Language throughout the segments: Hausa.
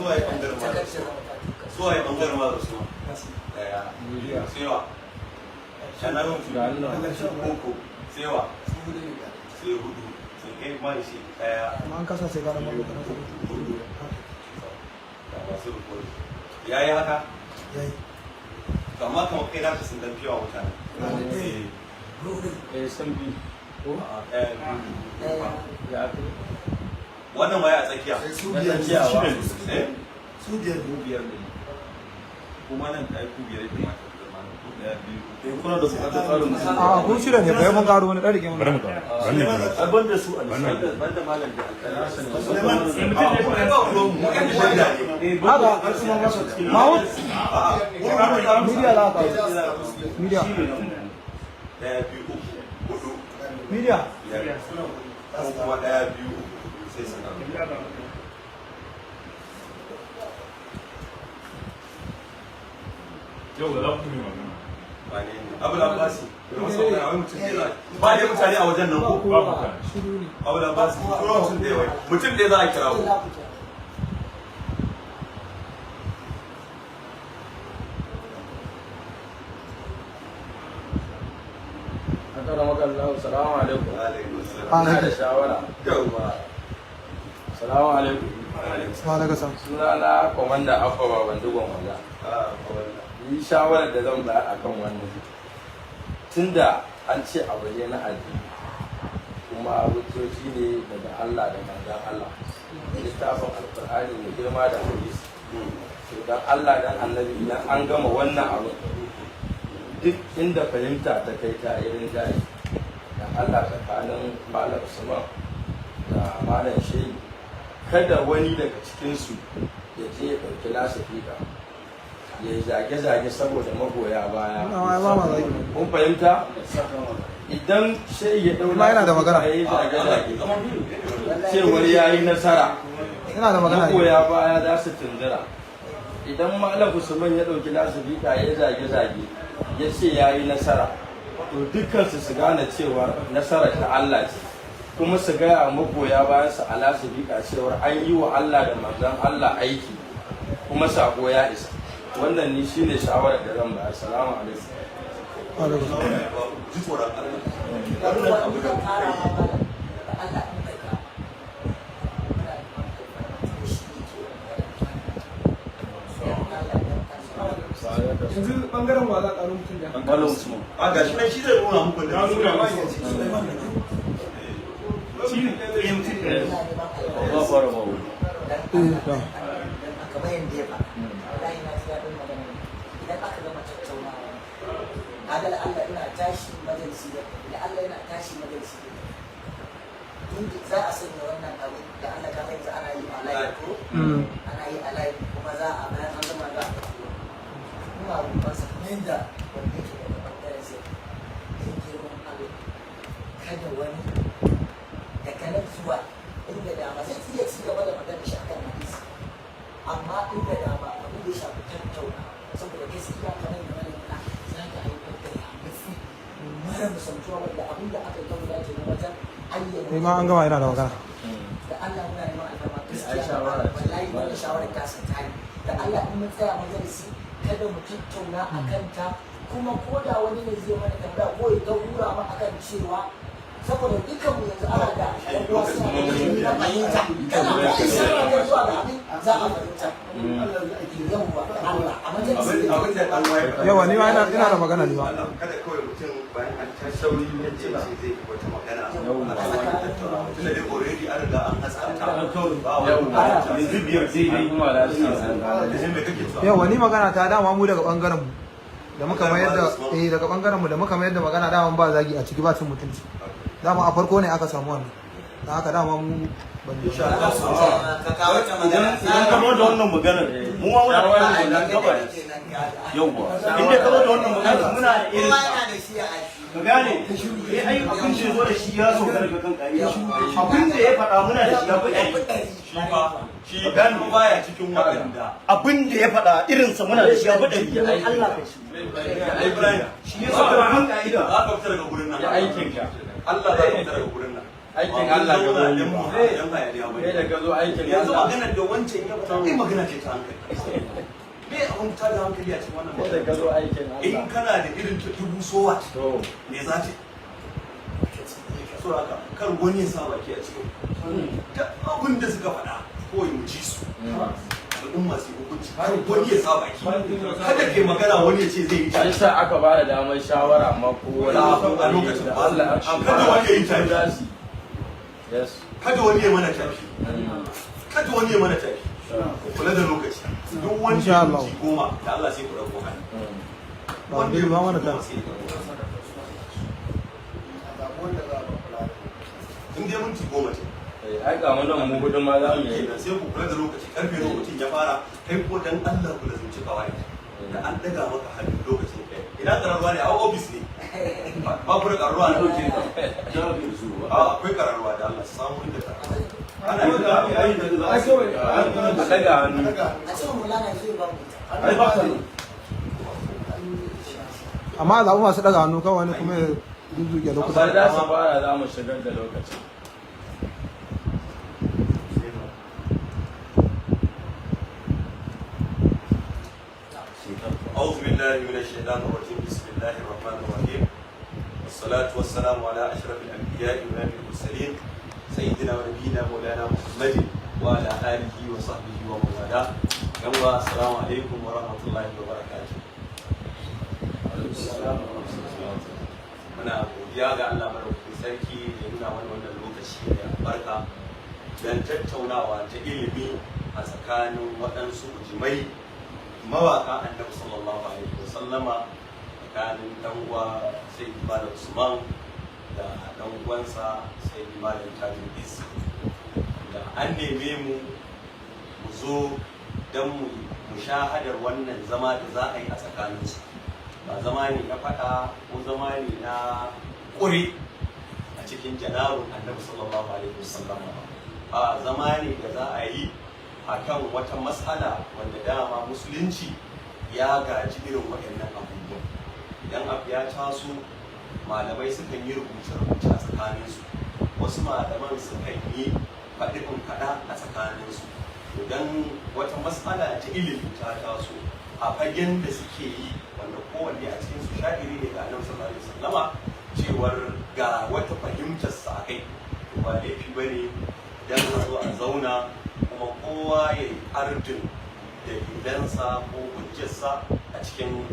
Suwaye bangaren malam? Suwaye bangaren malam Usman? Daya, biyu, sai wa? Shanar uku, sai wa? Sai hudu, sai kai ma shi daya. Amma an kasa sai gara biyu, maka. Uku, hudu. Ga masu rukuni. Ya yi haka? Yayi. To, amma kamar kai naka sun dan fiyawa mutane. Eh. Eh, sun bi ko? A'a, ɗaya, biyu, uku. Ya kai. Wannan waye a tsakiya? Su Na biyar. tsakiya wa? Eh? Su biyar. Ku biyar ne. Kuma nan ai ku biyar ya kamata ku zama ku ɗaya, biyu, uku. Eh, kuna da bukatar tsarin mutum. A, kun shirya ne bai, mun karo wani ɗan rike Bari mana. mu kawo wannan kira. Ai ban da su a Wannan. lissafi. Banda malam da alƙali. Mutum ne ba ruwan mu, yan shaida ne. Haka Mahmud, media za ka media. Ɗaya, biyu, uku, hudu, Media. biyar. Ko kuma ɗaya, biyu, uku, hudu, sai su ƙaru. Yau da za ku yi magana. Wane ne? Abul Abbasi. Wai mutum ɗaya ba dai mutane a wajen nan ko? Ba mutane. Shiru ne. Abul Abbasi, turo mutum ɗaya wai. Mutum ɗaya za a kira ku. Akara maka Allah, salamu alaikum. Alaikum salam. Ina da shawara. Yawwa. Salamu alaikum. Alaikum. Wa alaikum salam. Sunana Komanda Abba Baban Dugon Wanda. Ah, wannan. Yi shawarar da zan bayar akan wannan. Tunda an ce abu ne na addini, kuma hujjoji ne daga Allah da manzon Allah. Littafin Alkur'ani mai girma da hadisi. To, dan Allah dan Annabi, idan an gama wannan abu, duk inda fahimta ta kai ta irin jayi, dan Allah, tsakanin Malam Usman da Malam Shehi, kada wani daga cikinsu ya je ya ɗauki lasifika ya yi zage-zage saboda magoya baya. Wannan ma ba ma zagi. Kun fahimta? Idan shehi ya ɗau Ma yana da magana. ya yi zage-zage cewar ya yi nasara, Ina da magana ne. magoya baya za su tunzura. Idan Malam Usman ya ɗauki lasifika ya zage-zage ya ce ya yi nasara, to dukkansu su gane cewa nasara ta Allah ce, kuma su gaya magoya bayan su a lasifika cewar an yi wa Allah da manzon Allah aiki kuma sako ya isa. Wannan ni shine shawarar da zan bayar. Assalamu alaikum. Wa alaikum salam. Ji tsoron Allah. Wannan abu da kuka yi. Yanzu bangaren wa za a karo mutum da? Malam Usman. A, gashi nan shi zai nuna muku da nuna musu. Shi ne eh, mutum ɗaya. Ba fara ba wuri. Eh, to. Kamar yadda ya faɗa, wallahi na ji daɗin magana. Idan aka gama tattaunawa, kaga da Allah ina tashi majalisi da Allah ina tashi majalisi da duk za a sanya wannan abu da Allah ka yanzu ana yi a live ko ana yi a live, kuma za a bayan an gama za a fito. Ina roƙon sa kamar yadda wanda yake daga ɓangaren sai don girman Allah, kada wani daga nan zuwa inda dama zai iya ci gaba da magana shi akan hadisi, amma inda dama abin da ya shafi tattauna, saboda gaskiya kamar yadda malam ya za ka haifar da yamutsi mara misaltuwa, wanda abin da aka yi ta guda ke na wajen ayyana. Ni ma an gama ina da magana. Da Allah muna neman alfarma Ai gaskiya. shawara ce. Wallahi wannan shawarar ta san ta yi da Allah, in mun tsaya majalisi kada mu tattauna a kanta, kuma ko da wani ne zai mana tambaya ko ya ta hura mu akan cewa, saboda dukkan mu yanzu ana da yan uwa suna da ilimi na fahimta, kana ko isharar da zuwa ga abin za a fahimta. Yawwa, da Allah a majalisi. Abin da ɗan waye faɗa. Yawa, ni ma ina da magana ni ma. Allah, kada kawai mutum bayan an tashi sauri ya ce shi zai yi wata magana a kan wani tattaunawa. Tunda dai already an riga an haska ta. Ba wani Yanzu biyar daidai. Kuma da su Da me kake cewa? Yawa, ni magana ta dama mu daga bangaren mu da muka mayar da, eh, daga bangaren mu da muka mayar da magana, dama ba zagi a ciki, ba cin mutunci. Dama a farko ne aka samu wannan. Dan haka dama mu ban Insha Allah. Ka kawo ta magana. Idan ka zo da wannan maganar, mu ma muna da irin wannan gaba. Yawwa. In dai ka zo da wannan maganar, muna da irin Kowa ta. yana da shi a aji. Ka gane? Eh, ai abin da ya zo da shi ya sauka daga kan ƙa'ida. Abin da ya faɗa muna da shi ya fi ɗari. Shi fa shi gano baya cikin waɗanda. Abin da ya faɗa irinsa muna da shi ya fi ɗari. Ibrahim, Shi ya sauka daga kan ƙa'ida. za ka fita daga gurin nan. Ya aikin ka. Allah, za ka fita daga gurin nan. Aikin Allah ka zo yi dan ba. mu dan hayaniya ba. Kai da ka zo aikin Yanzu Allah. maganar da wancan ya faɗa, ai magana ce ta hankali. Me abun ta da hankali a cikin wannan Kai da magana? ka zo aikin In Allah. kana da irin ta dubu sowa, To. me za ta yi? So haka kar wani ya sa baki a cikin duk abin da suka faɗa, kawai mu ji su, al'umma su yi hukunci. Kar wani ya sa baki, kada ke magana wani ya ce zai yi Shi tashi. sa aka ba da damar shawara, amma ko wani A lokacin da ba. Allah an Kada fara wani ya yi tafi. za su yi. Yes. Kada wani ya mana tafi, kada wani ya mana tafi. Ku kula da lokaci, duk wanda Insha ya Allah. minti 10 da Allah sai ku ɗauko hannu. Ba Wanda ya ba mana minti ta 10 sai ya ɗauko hannu. In dai minti 10 ce. Eh, ai ga mu nan mu gudun ma za mu yi. Kenan sai ku kula da lokaci, karfe lokacin ya fara. Kai ko dan Allah ku lazumci kawai da an daga maka hannu lokacin kai. Ina kararruwa ne? A office ne ba ku da kararruwa ne? A akwai kararruwa, da Allah samu inda kararruwa ana yi da A daga hannu. A ce mulana zai ba mu ita. Amma a zaɓi masu ɗaga hannu kawai, wani kuma ya zuzuge Amma lokuta. za su fara, za mu shigar da lokacin. أعوذ بالله من الشيطان الرجيم. بسم الله الرحمن الرحيم، والصلاة والسلام على أشرف الأنبياء والمرسلين، سيدنا ونبينا مولانا محمد وعلى آله وصحبه ومن والاه. يوم السلام عليكم ورحمة الله وبركاته. Muna godiya ga Allah madaukakin sarki da ya nuna mana wannan lokaci mai albarka don tattaunawa ta ilimi a tsakanin waɗansu ujimai mawaka Annabi sallallahu alaihi wasallama, tsakanin dan uwa sai Malam Usman da dan uwansa sai Malam Tajul Izzi, da an neme mu mu zo don mu mushahadar wannan zama da za a yi a tsakaninsu. Ba zama ne na faɗa ko zama ne na ƙure a cikin janarun Annabi sallallahu alaihi wasallama ba, a zama ne da za a yi akan wata matsala wanda dama Musulunci ya gaji irin waɗannan abubuwan. Idan abu ya taso, malamai sukan yi rubuce-rubuce a tsakaninsu, wasu malaman sukan yi faɗi in faɗa a tsakaninsu. Idan wata matsala ta ilimi ta taso a fagen da suke yi, wanda kowanne a cikin su sha'iri ne ga Annabi sallallahu alaihi wasallama, cewar ga wata fahimtar sa kai, to ba laifi bane dan a zo a zauna kuma kowa ya yi ardin dalilansa ko hujjarsa a cikin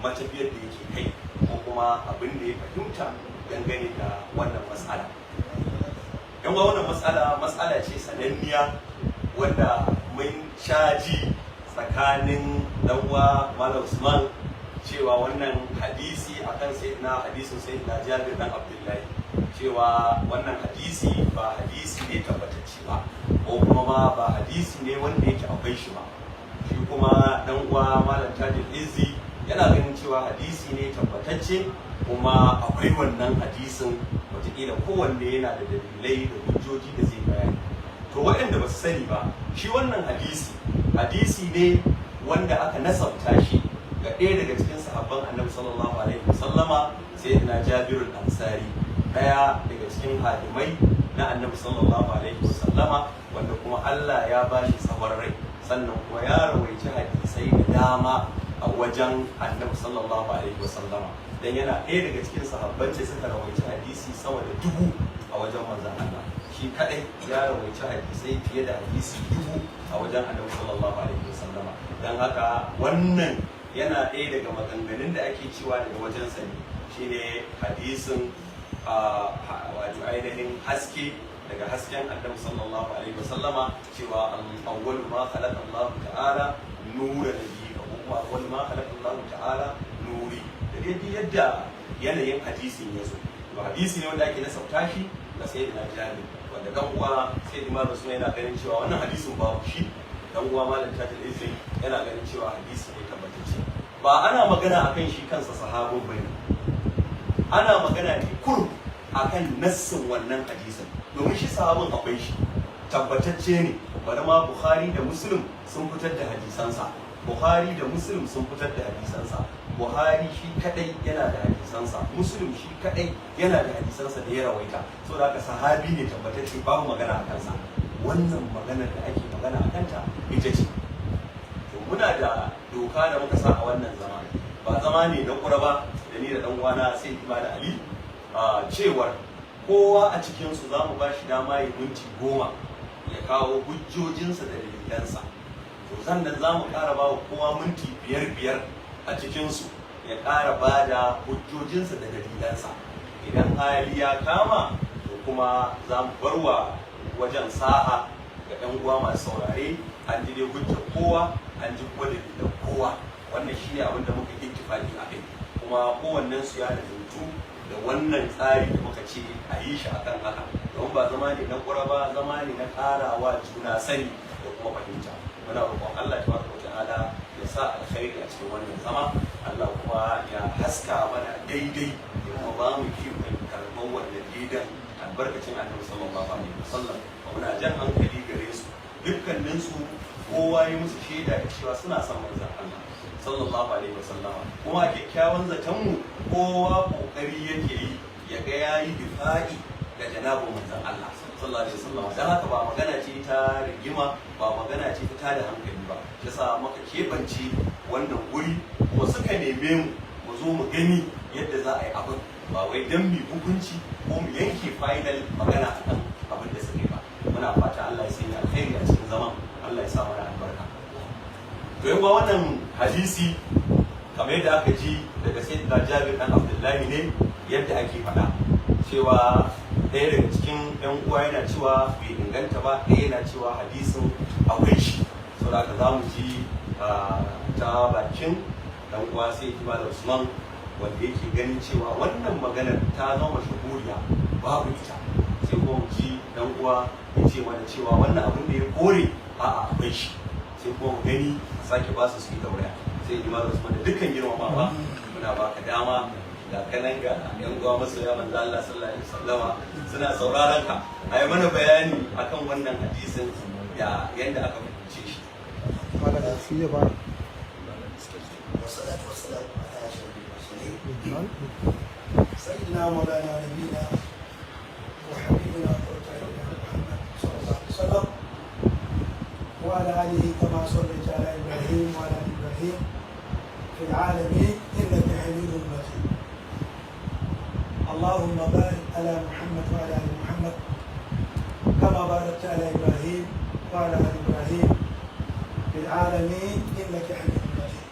matafiyar da yake kai ko kuma abin da ya fahimta dangane da wannan matsala. Yan wannan matsala, matsala ce sananniya wanda mun sha ji tsakanin ɗan'uwa Malam Usman cewa wannan hadisi akan Sayyidina, hadisin Sayyidina Jabir dan Abdullahi, cewa wannan hadisi ba hadisi ne tabbatacce ba, ko kuma ma ba hadisi ne wanda yake akwai shi ba. Shi kuma dan uwa Malam Tajul Izzi yana ganin cewa hadisi ne tabbatacce kuma akwai wannan hadisin. Wataƙila kowanne yana da dalilai da hujjoji da zai bayani. To, waɗanda ba su sani ba, shi wannan hadisi, hadisi ne wanda aka nasabta shi ga ɗaya daga cikin sahabban Annabi sallallahu alaihi wasallama, Sayyidina Jabir al-Ansari, ɗaya daga cikin hadimai na Annabi sallallahu alaihi wasallama, wanda kuma Allah ya bashi tsawon rai, sannan kuma ya rawaici hadisai da dama a wajen Annabi sallallahu alaihi wasallama, dan yana ɗaya daga cikin sahabban da suka rawaici hadisi sama da 1000 a wajen manzon Allah. Shi kadai ya rawaici hadisai fiye da hadisi 1000 a wajen Annabi sallallahu alaihi wasallama. Dan haka wannan yana ɗaya daga maganganun da ake cewa daga wajensa ne, shine hadisin wato ainihin haske daga hasken Annabi sallallahu alaihi wasallama, cewa awwalu ma khalaqa Allah ta'ala nura nabiyika, ko kuma awwalu ma khalaqa Allah ta'ala nuri, da dai yadda yanayin hadisin ya zo. To, hadisi ne wanda ake nasabta shi ga Sayyidina Jabir, wanda dan uwa Sayyidina Malam Usman yana ganin cewa wannan hadisin babu shi, dan uwa Malam Tajul Izzi yana ganin cewa hadisi ne tabbatacce. Ba ana magana akan shi kansa sahabin bane, ana magana ne kurum akan nassin wannan hadisin, domin shi sahabin akwai shi, tabbatacce ne. Bari ma Bukhari da Muslim sun fitar da hadisansa, Bukhari da Muslim sun fitar da hadisansa. Buhari shi kadai yana da hadisansa, Muslim shi kadai yana da hadisansa da ya rawaita. Saboda haka sahabi ne tabbatacce, babu magana a kansa. Wannan maganar da ake magana a kanta ita ce. To muna da doka da muka sa a wannan zama, ba zama ne na kura ba, da ni da dan uwana sai da Ali, a cewar kowa a cikinsu za mu ba shi dama ya minti 10 ya kawo hujjojinsa da dalilansa. To sannan za mu ƙara ba wa kowa minti 5 5 a cikinsu ya ƙara ba da hujjojinsa da dalilansa. Idan hali ya kama, to kuma za mu bar wa wajen sa'a ga 'yan uwa masu saurare. An ji dai hujjar kowa, an ji kuma dalilan kowa. Wannan shine abin da muka ittifaki a kai, kuma kowannen su ya lazimtu da wannan tsari da muka ce a yi shi akan haka, don ba zama ne na ƙura ba, zama ne na ƙarawa juna sani da kuma fahimta. Muna roƙon Allah tabaraka wa ta'ala ya sa alkhairi a cikin wannan zama, Allah kuma ya haska mana daidai, ya kuma ba mu ikon karɓar wannan daidan, albarkacin Annabi sallallahu alaihi wasallam. Muna jan hankali gare su dukkanin su, kowa ya musu shaida da cewa suna son manzon Allah sallallahu alaihi wasallam, kuma kyakkyawan zaton mu kowa kokari yake yi ya ga yayi difa'i ga janabin manzon Allah sallallahu alaihi wasallam. Dan haka ba magana ce ta rigima ba, magana ce ta tada hankali ba. Yasa muka keɓance wannan guri, kuma suka neme mu mu zo mu gani yadda za a yi abin, ba wai dan mu hukunci ko mu yanke final magana akan abin da suka yi ba. Muna fata Allah ya sanya alkhairi a cikin zaman, Allah ya sa mana albarka. To yan, wannan hadisi kamar yadda aka ji daga Sayyidina Jabir dan Abdullahi ne, yadda ake faɗa cewa ɗaya daga cikin yan uwa yana cewa bai inganta ba, ɗaya yana cewa hadisin akwai shi. Saboda haka za mu ji ta bakin dan uwa sai Malam Usman, wanda yake ganin cewa wannan maganar ta zama mashahuriya, babu ita. Sai kuma mu ji dan uwa ya ce mana cewa wannan abin da ya kore, a'a, akwai shi. Sai kuma mu gani a sake ba su su yi dauraya. Sai Malam Usman, da dukkan girmamawa, muna baka dama. Ga kanan ga yan uwa masoya manzo Allah sallallahu alaihi wasallama suna sauraron ka, a yi mana bayani akan wannan hadisin da yadda aka fahimce shi. Malam shi zai fara. والصلاة والسلام على أشرف المرسلين، سيدنا مولانا نبينا وحبيبنا قرة عيننا محمد صلى الله عليه وسلم، وعلى آله كما صليت على إبراهيم وعلى آل إبراهيم في العالمين إنك حميد مجيد. اللهم بارك على محمد وعلى آل محمد كما باركت على إبراهيم وعلى آل إبراهيم في العالمين إنك حميد مجيد.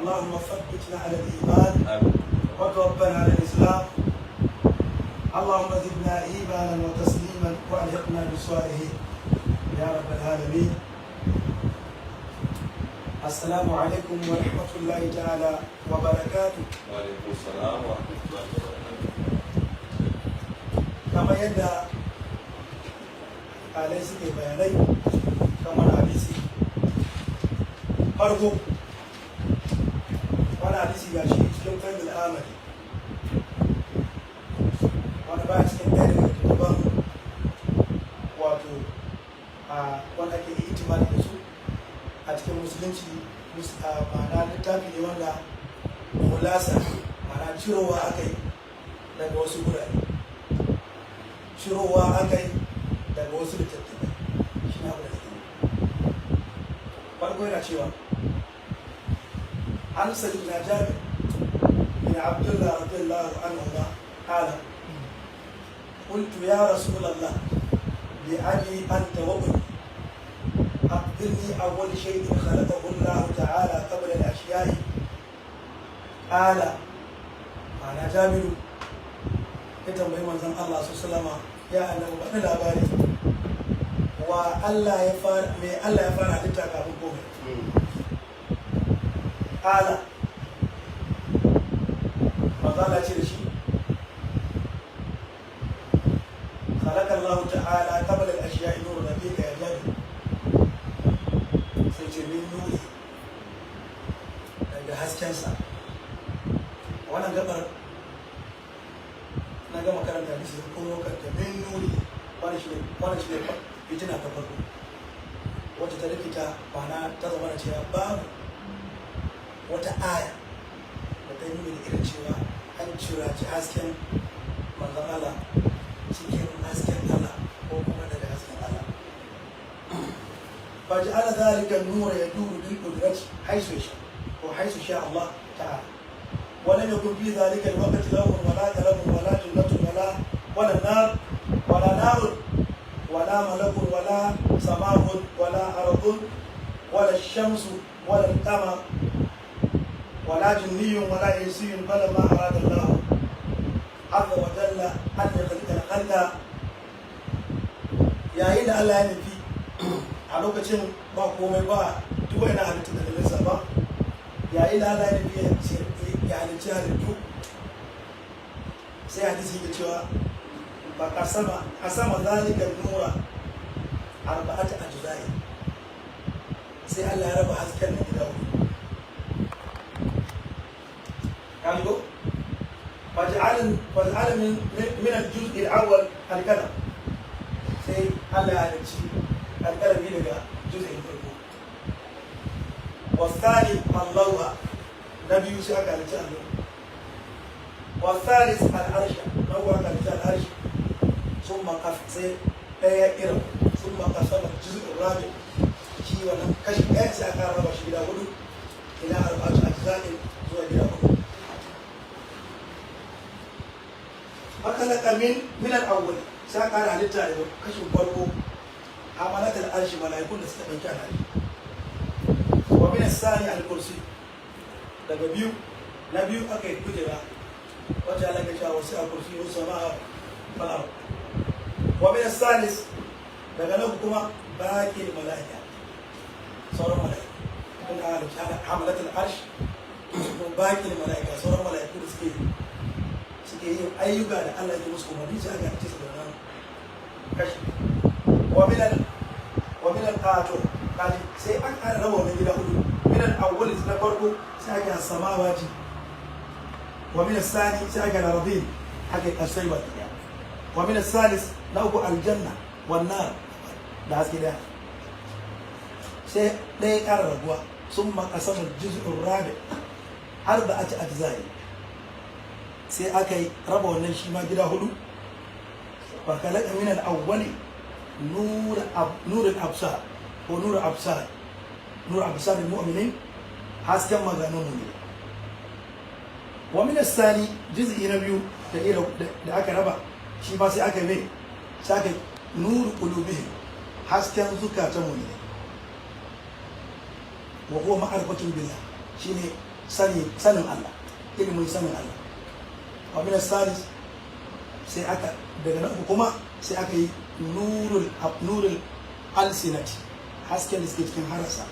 اللهم ثبتنا على الإيمان وتوفنا على الإسلام. اللهم زدنا إيمانا وتسليما وألحقنا بالصالحين يا رب العالمين. السلام عليكم ورحمة الله تعالى وبركاته. Wa alaikum salam wa rahmatullahi wa barakatuh. Kamar yadda alai suke bayanai kan wani hadisi, farko wani hadisi ga shi cikin Faidul Amali, wani baya cikin ɗaya daga littattafan, wato a wanda ake itimadi da su a cikin musulunci. Ma'ana littafi ne wanda kulasa, ma'ana cirowa aka yi daga wasu gurare, cirowa aka yi daga wasu littattafai. Shi na abu da nake nufi. Farko yana cewa an sayyidina Jabir bin Abdullah radiyallahu anhu qala: قلت يا رسول الله، بأبي أنت وأمي، أخبرني أول شيء خلقه الله تعالى قبل الأشياء. قال، معنى جابر ya tambayi manzon Allah su salama, ya Annabi, ba ni labari wa Allah ya fara, me Allah ya fara halitta kafin komai. Qala, manzon Allah ce da shi: خلق الله تعالى قبل الأشياء نور نبيك يا جابر. Sai ce min nuri, daga haskensa. Wannan gabar na gama karanta hadisi da komo kanta min nuri. Wannan shi ne fitina ta farko wacce ta rikita, ma'ana ta zama da cewa babu Wata aya da ta yi nuni da irin cewa an ciraci hasken manzon Allah cikin hasken Allah ko kuma daga hasken Allah. فجعل ذلك النور يدور بالقدرة حيث يشاء وحيث شاء الله تعالى، ولم يكن في ذلك الوقت لوح ولا قلم ولا جنة ولا نار ولا نار ولا ملك ولا سماء ولا أرض ولا الشمس ولا القمر ولا جني ولا إنسي. فلما أراد الله عز وجل أن يخلق الخلق، yayin da Allah ya nufi a lokacin ba komai ba, duk wani halittu da nesa ba, yayin da Allah ya nufi ya halicci halittu, sai hadisi yake cewa ba kasama kasama zalika nura arba'ata ajza'i, sai Allah ya raba hasken na gida hudu. Kan go faj'al min al-juz' al-awwal al-kalam, sai Allah ya halicci alƙalami daga juz'in farko. Wasani اللوح, na biyu sai aka halicci allo. والثالث العرش, na uku aka halicci العرش. ثم sai ɗaya irin ثم قسم الجزء الرابع, shi wannan kashi ɗaya sai aka raba shi gida hudu, إلى أربعة أجزاء, zuwa gida hudu. فخلق من الأول, sai aka halitta daga kashin farko حملة العرش, mala'ikun da suka ɗauki al'arshi. ومن الثاني الكرسي, daga biyu na biyu aka yi kujera wacce Allah ya cewa وسع كرسيه السماء والأرض. ومن الثالث, daga nan kuma باقي الملائكة, sauran mala'iku kun da حملة العرش, kuma باقي الملائكة, sauran mala'iku da suke yin ayyuka da Allah ya musu umarni, sai aka ce su da nan kashi. ومن الآتو kaji, sai an ƙara raba wannan gida hudu. من الأول, na farko sai aka السماوات. ومن الثاني sai aka الأرضين, aka yi ƙasai ba ɗaya. ومن الثالث, na uku الجنة والنار da haske ɗaya. Sai ɗaya ƙara raguwa. ثم قسم الجزء الرابع أربعة أجزاء, sai aka yi raba wannan shi ma gida hudu. فخلق من الأول نور نور الأبصار ko نور أبصار نور أبصار المؤمنين, hasken maganin mu'mini. ومن الثاني, juz'i na biyu da aka raba shi ma sai aka mai sai aka نور قلوبهم, hasken zukatan mu'mini. وهو معرفة بالله, shine sani sanin Allah, ilimin sanin Allah. ومن الثالث, sai aka daga nan kuma sai aka yi نور الألسنة, hasken da suke cikin harasa,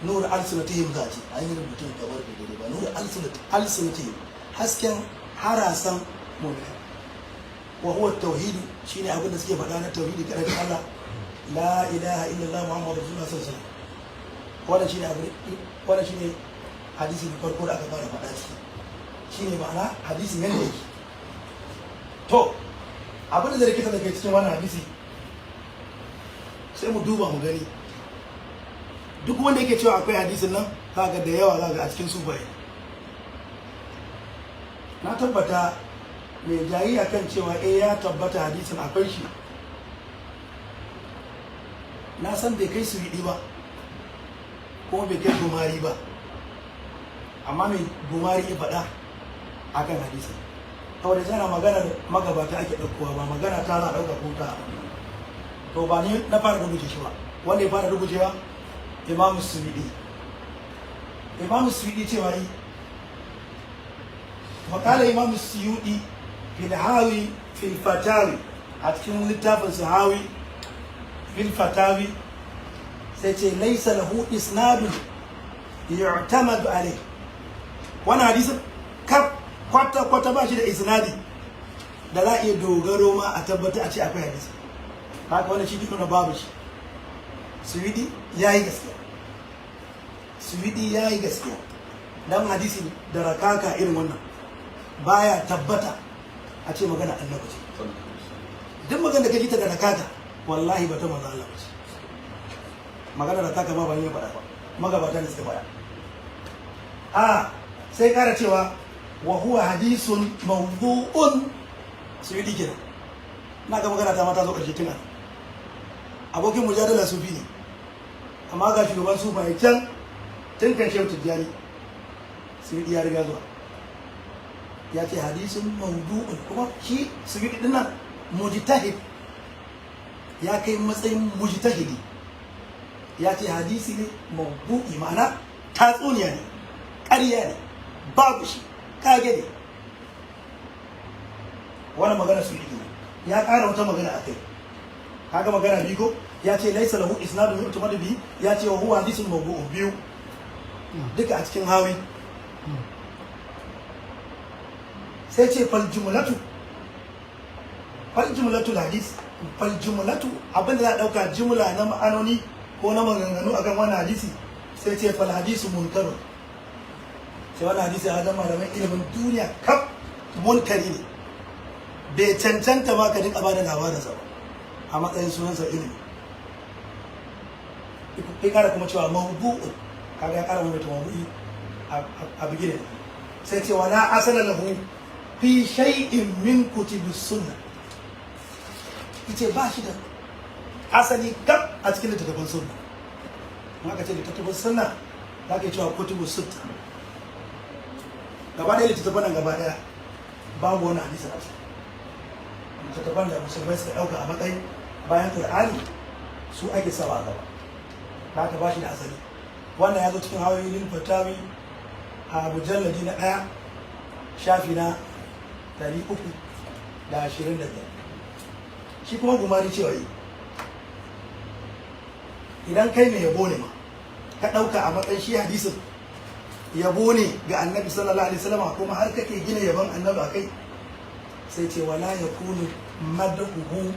نور ألسنتهم zaci an yi rubutun kamar da dare ba, نور ألسنتهم, hasken harasan mu'mini. وهو التوحيد, shine abin da suke faɗa na tauhidi, karfin Allah, لا إله إلا الله محمد رسول الله صلى الله عليه وسلم. Wannan shine abu, wannan shine hadisi na farko da aka fara faɗa ciki, shine ma'ana hadisin yanda yake. To, abin da zai rikita da kai cikin wannan hadisi, sai mu duba mu gani, duk wanda yake cewa akwai hadisin nan, za ga da yawa za ga a cikin sufaye. Na tabbata mai jayi akan cewa eh ya tabbata hadisin akwai shi, na san bai kai Suwiɗi ba kuma bai kai Gumari ba, amma mai Gumari ya faɗa akan hadisin, saboda tana maganar magabata ake ɗaukowa, ba magana ta za a ɗauka ko ta. To, ba ni na fara rubuce shi ba. Wanda ya fara rubucewa Imamu Suwiɗi. Imamu Suwiɗi cewa yi وقال إمام السيوطي في الحاوي في الفتاوي, a cikin littafin Sahawi في الفتاوي, sai ce ليس له إسناد يعتمد عليه. Wannan hadisin kaf kwata kwata ba shi da isnadi da za a iya dogaro ma a tabbata a ce akwai hadisi. Haka wannan shi na babu shi. Suwidi ya yi gaskiya, Suwidi ya yi gaskiya, dan hadisi da rakaka irin wannan baya tabbata a ce magana Annabi ce. Duk magana da ka ji ta da rakaka, wallahi ba ta manzo Allah ba ce. Magana rakaka ba ba ne faɗa ba. Magabata ne suka faɗa. A sai kara cewa wa huwa hadisun mawdu'un. Suyudi kenan. Na ga magana ta mata zo ƙarshe tun ana abokin mujadala sufi ne, amma ga shugaban sufaye can tun kan Shehu Tijjani, Suyudi ya riga zuwa, ya ce hadisun mawdu'un. Kuma shi Suyudi din nan mujtahid, ya kai matsayin mujtahidi, ya ce hadisi ne mawdu'i, ma'ana tatsuniya ne, ƙarya ne, babu shi, kage ne. Wannan magana su yi ya ƙara wata magana a kai. Kaga magana biyu ko? Ya ce laisa lahu isnadun yu'tamadu bihi, ya ce wa huwa hadisun mawdu'un, biyu duka a cikin Hawi. Sai ce fal jumlatu, fal jumlatu hadis, fal jumlatu, abinda za a dauka jumla na ma'anoni ko na maganganu akan wannan hadisi, sai ce fal hadisu munkarun. Sai wannan hadisi a wajen malaman ilimin duniya kaf munkari ne, bai cancanta ma ka dinka bada labarinsa ba a matsayin sunansa ilimi. Ya kara kuma cewa mawdu'un. Kaga ya kara maimaita mawdu'i a bigire. Sai ce wala asala lahu fi shay'in min kutubis sunna. Yace ba shi da asali kaf a cikin littattafan sunna. In aka ce littattafan sunna, za ka yi cewa kutubus sitta gaba ɗaya, littattafan nan gaba ɗaya babu wani hadisi a ciki. Littattafan da musulmai suka ɗauka a matsayin bayan Qur'ani su ake sawa gaba, ba ka ba shi da asali. Wannan ya zo cikin Hawi Fatawi a mujalladi na 1, shafi na 325. Shi kuma Gumari cewa yi idan kai mai yabo ne ma ka ɗauka a matsayin shi hadisin yabo ne ga Annabi sallallahu alaihi wasallam, kuma har kake gina yabon Annabi a kai, sai ce wala yakunu madhuhu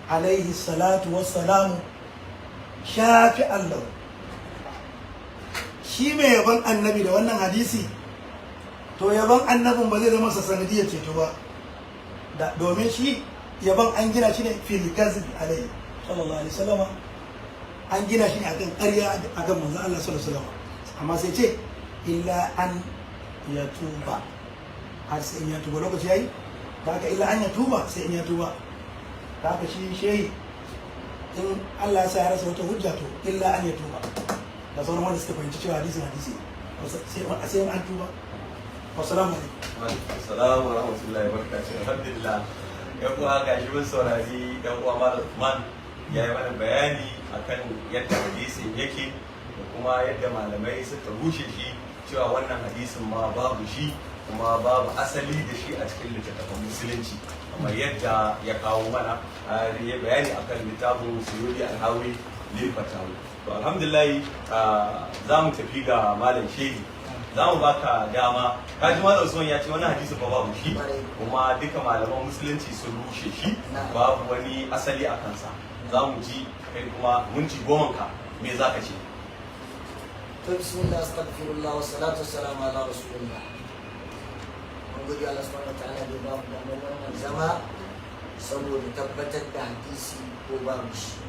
alaihi salatu wassalamu shafi Allah. Shi mai yabon Annabi da wannan hadisi, to yabon Annabin ba zai zama sa sanadiyar ceto ba, da domin shi yabon an gina shi ne fil kazib alaihi sallallahu alaihi wasallama, an gina shi ne akan ƙarya akan manzon Allah sallallahu alaihi wasallama. Amma sai ce illa an ya tuba, har sai in ya tuba. Lokaci yayi da haka, illa an ya tuba, sai in ya tuba. Da haka shi shehi, in Allah ya sa ya rasa wata hujja, to illa an ya tuba da sauran wanda suka fahimci cewa hadisin hadisi sai an tuba. Wassalamu alaikum. Assalamu wa rahmatullahi wa barakatuh. Alhamdulillah. Yan uwa, gashi mun saurari dan uwa Malam Usman, ya yi mana bayani akan yadda hadisin yake da kuma yadda malamai suka rushe shi, cewa wannan hadisin ma babu shi, kuma babu asali da shi a cikin littattafan musulunci, kamar yadda ya kawo mana har ya bayani akan littafin Suyudi Alhawi lil Fatawi. To alhamdulillah, za mu tafi ga Malam Shehi, za mu baka dama. Kaji Malam Usman ya ce wannan hadisin ba babu shi, kuma duka malaman musulunci sun rushe shi, babu wani asali a kansa. Za mu ji kai kuma minti 10 ka, me za ka ce? To bismillah, astaghfirullah, wa salatu wassalamu ala rasulillah. Mun gode Allah subhanahu wa ta'ala da ya ba mu damar wannan zama saboda tabbatar da hadisi ko babu shi.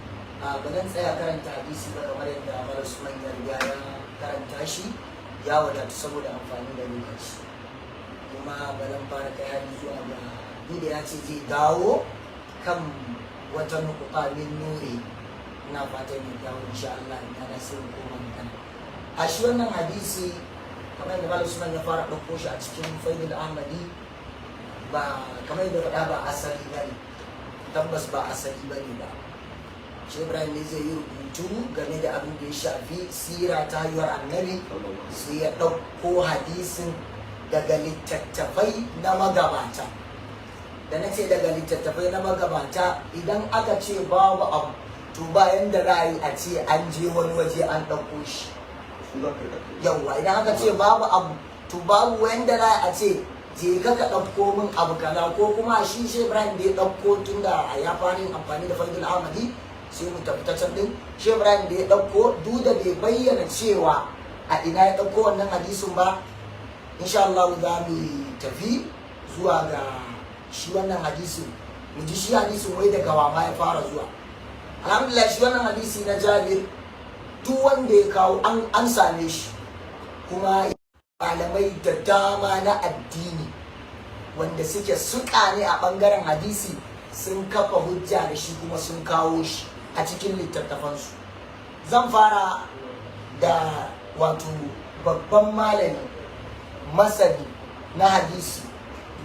A ba zan tsaya karanta hadisi ba, kamar yadda Malam Usman ya riga ya karanta shi, ya wadatu saboda amfani da lokaci. Kuma ba zan fara kai hari zuwa ga duk da ya ce zai dawo kan wata nukuta min nuri. Ina fatan ya dawo insha Allah, in yana sai mu koma magana a shi wannan hadisi. Kamar yadda Malam Usman ya fara ɗauko shi a cikin Faidul Ahmadi, ba kamar yadda faɗa ba asali ba ne, tabbas ba asali ba ne ba. Shi Ibrahim ne zai yi rubutu game da abin da ya shafi sira ta haihuwar Annabi, sai ya ɗauko hadisin daga littattafai na magabata. Da na ce daga littattafai na magabata, idan aka ce babu abu, to bayan da za a yi a ce an je wani waje an ɗauko shi. Yawwa, idan aka ce babu abu, to babu wanda za a ce je ka ka ɗauko min abu kaza. Ko kuma shi shi Ibrahim da ya ɗauko, tun da ya fara yin amfani da Faidul Ahmadi, sai mu tafi ta can din. Shi Ibrahim da ya ɗauko, duk da bai bayyana cewa a ina ya ɗauko wannan hadisin ba, insha Allah za mu tafi zuwa ga shi wannan hadisin, mu ji shi hadisin wai daga wa ma ya fara zuwa. Alhamdulillah, shi wannan hadisi na Jabir Duk wanda ya kawo an same shi, kuma malamai da dama na addini wanda suke suka ne a bangaren hadisi sun kafa hujja da shi, kuma sun kawo shi a cikin littattafansu. Zan fara da wato babban malami masani na hadisi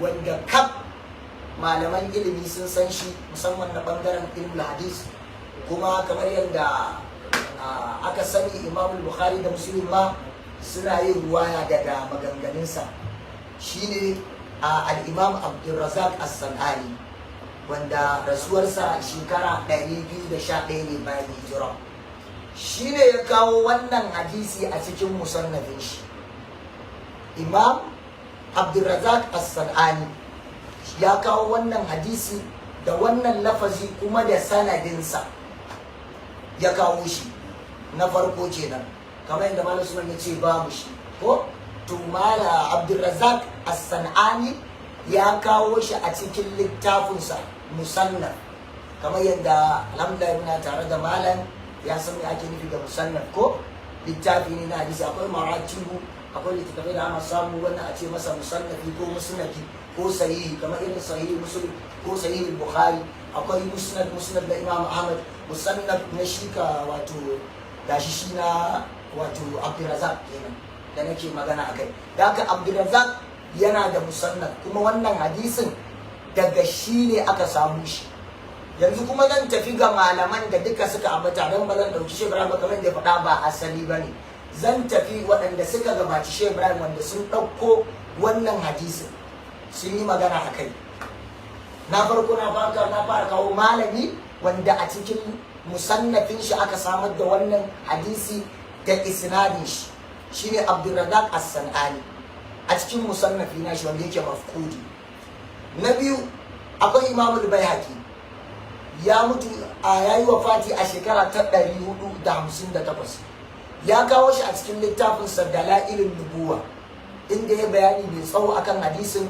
wanda kaf malaman ilimi sun san shi, musamman na bangaren ilmul hadis. Kuma kamar yadda aka sani, Imam Bukhari da Muslim ma suna yin ruwaya daga maganganunsa, shine al-Imam Abdulrazak As-Sanani, wanda rasuwarsa shekara 211 ne bayan hijira. Shine ya kawo wannan hadisi a cikin musannafin shi. Imam Abdulrazak As-Sanani ya kawo wannan hadisi da wannan lafazi, kuma da sanadinsa ya kawo shi. Na farko kenan, kamar yadda Malam Usman ya ce ba mu shi ko, to Malam Abdulrazak As-Sanani ya kawo shi a cikin littafinsa Musannaf. Kamar yadda, alhamdulillah, muna tare da malam, ya san me ake nufi da musannaf ko. Littafi ne na hadisi. Akwai maratibu, akwai littattafai da ana samu wannan a ce masa musannafi ko musnadi ko sahihi, kamar irin Sahihi Muslim ko Sahihi Bukhari. Akwai musnad, Musnad na Imam Ahmad, musannaf na shi ka wato gashi shi na wato Abdulrazak kenan da nake magana akai. Da haka Abdulrazak yana da musannaf, kuma wannan hadisin daga shi ne aka samu shi. Yanzu kuma zan tafi ga malaman da duka suka ambata, don ba zan ɗauki Shehu Ibrahim ba, kamar da ya faɗa ba asali ba ne. Zan tafi waɗanda suka gabaci Shehu Ibrahim wanda sun ɗauko wannan hadisin sun yi magana a kai. Na farko na fara kawo malami wanda a cikin musannafin shi aka samar da wannan hadisi da isnadin shi, shine Abdulrazak As-Sanani a cikin musannafi na shi wanda yake mafkudi. Na biyu, akwai Imam Al-Baihaqi. Ya mutu a yayi wafati a shekara ta 458. Ya kawo shi a cikin littafin sa Dalailun Nubuwa, inda ya bayani mai tsawo akan hadisin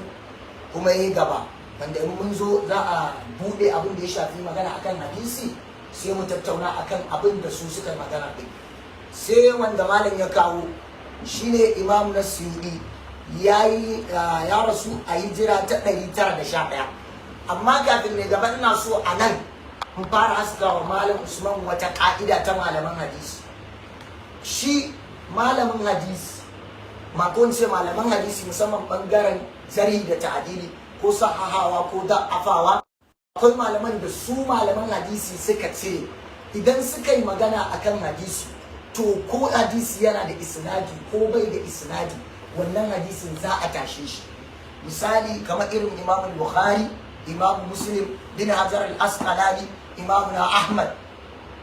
kuma ya gaba, wanda in mun zo za a bude abin da ya shafi magana akan hadisi, sai mu tattauna akan abin da su suka yi magana din. Sai wanda malam ya kawo, shine Imam na Suyudi. Ya yi ya rasu a hijira ta 911. Amma kafin ne gaba, ina so a nan in fara haskawa Malam Usman wata ka'ida ta malaman hadisi. Shi malamin hadisi ma, ko ce malaman hadisi, musamman bangaren jarhi da ta'adili ko sahahawa ko da'afawa, akwai malaman da su malaman hadisi suka ce idan suka yi magana akan hadisi, to ko hadisi yana da isnadi ko bai da isnadi, wannan hadisin za a tashe shi. Misali kamar irin Imam Bukhari, Imam Muslim, bin Hajar al-Asqalani, Imam na Ahmad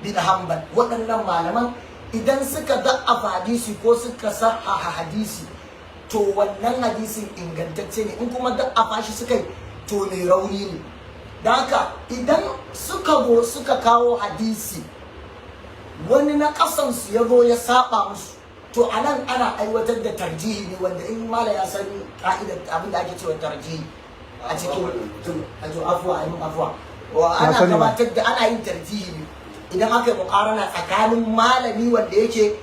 bin Hanbal. Waɗannan malaman idan suka da'afa hadisi ko suka sahaha hadisi, to wannan hadisin ingantacce ne. In kuma da'afa shi suka yi, to mai rauni ne. Da haka idan suka zo suka kawo hadisi, wani na ƙasansu ya zo ya saba musu, to a nan ana aiwatar da tarjihi ne, wanda in mala ya san ka'idar abin da ake cewa tarjihi a cikin to afuwa, ayi mun afuwa, wa ana sani ba. gabatar da, ana yin tarjihi ne idan aka yi muƙarana tsakanin malami wanda yake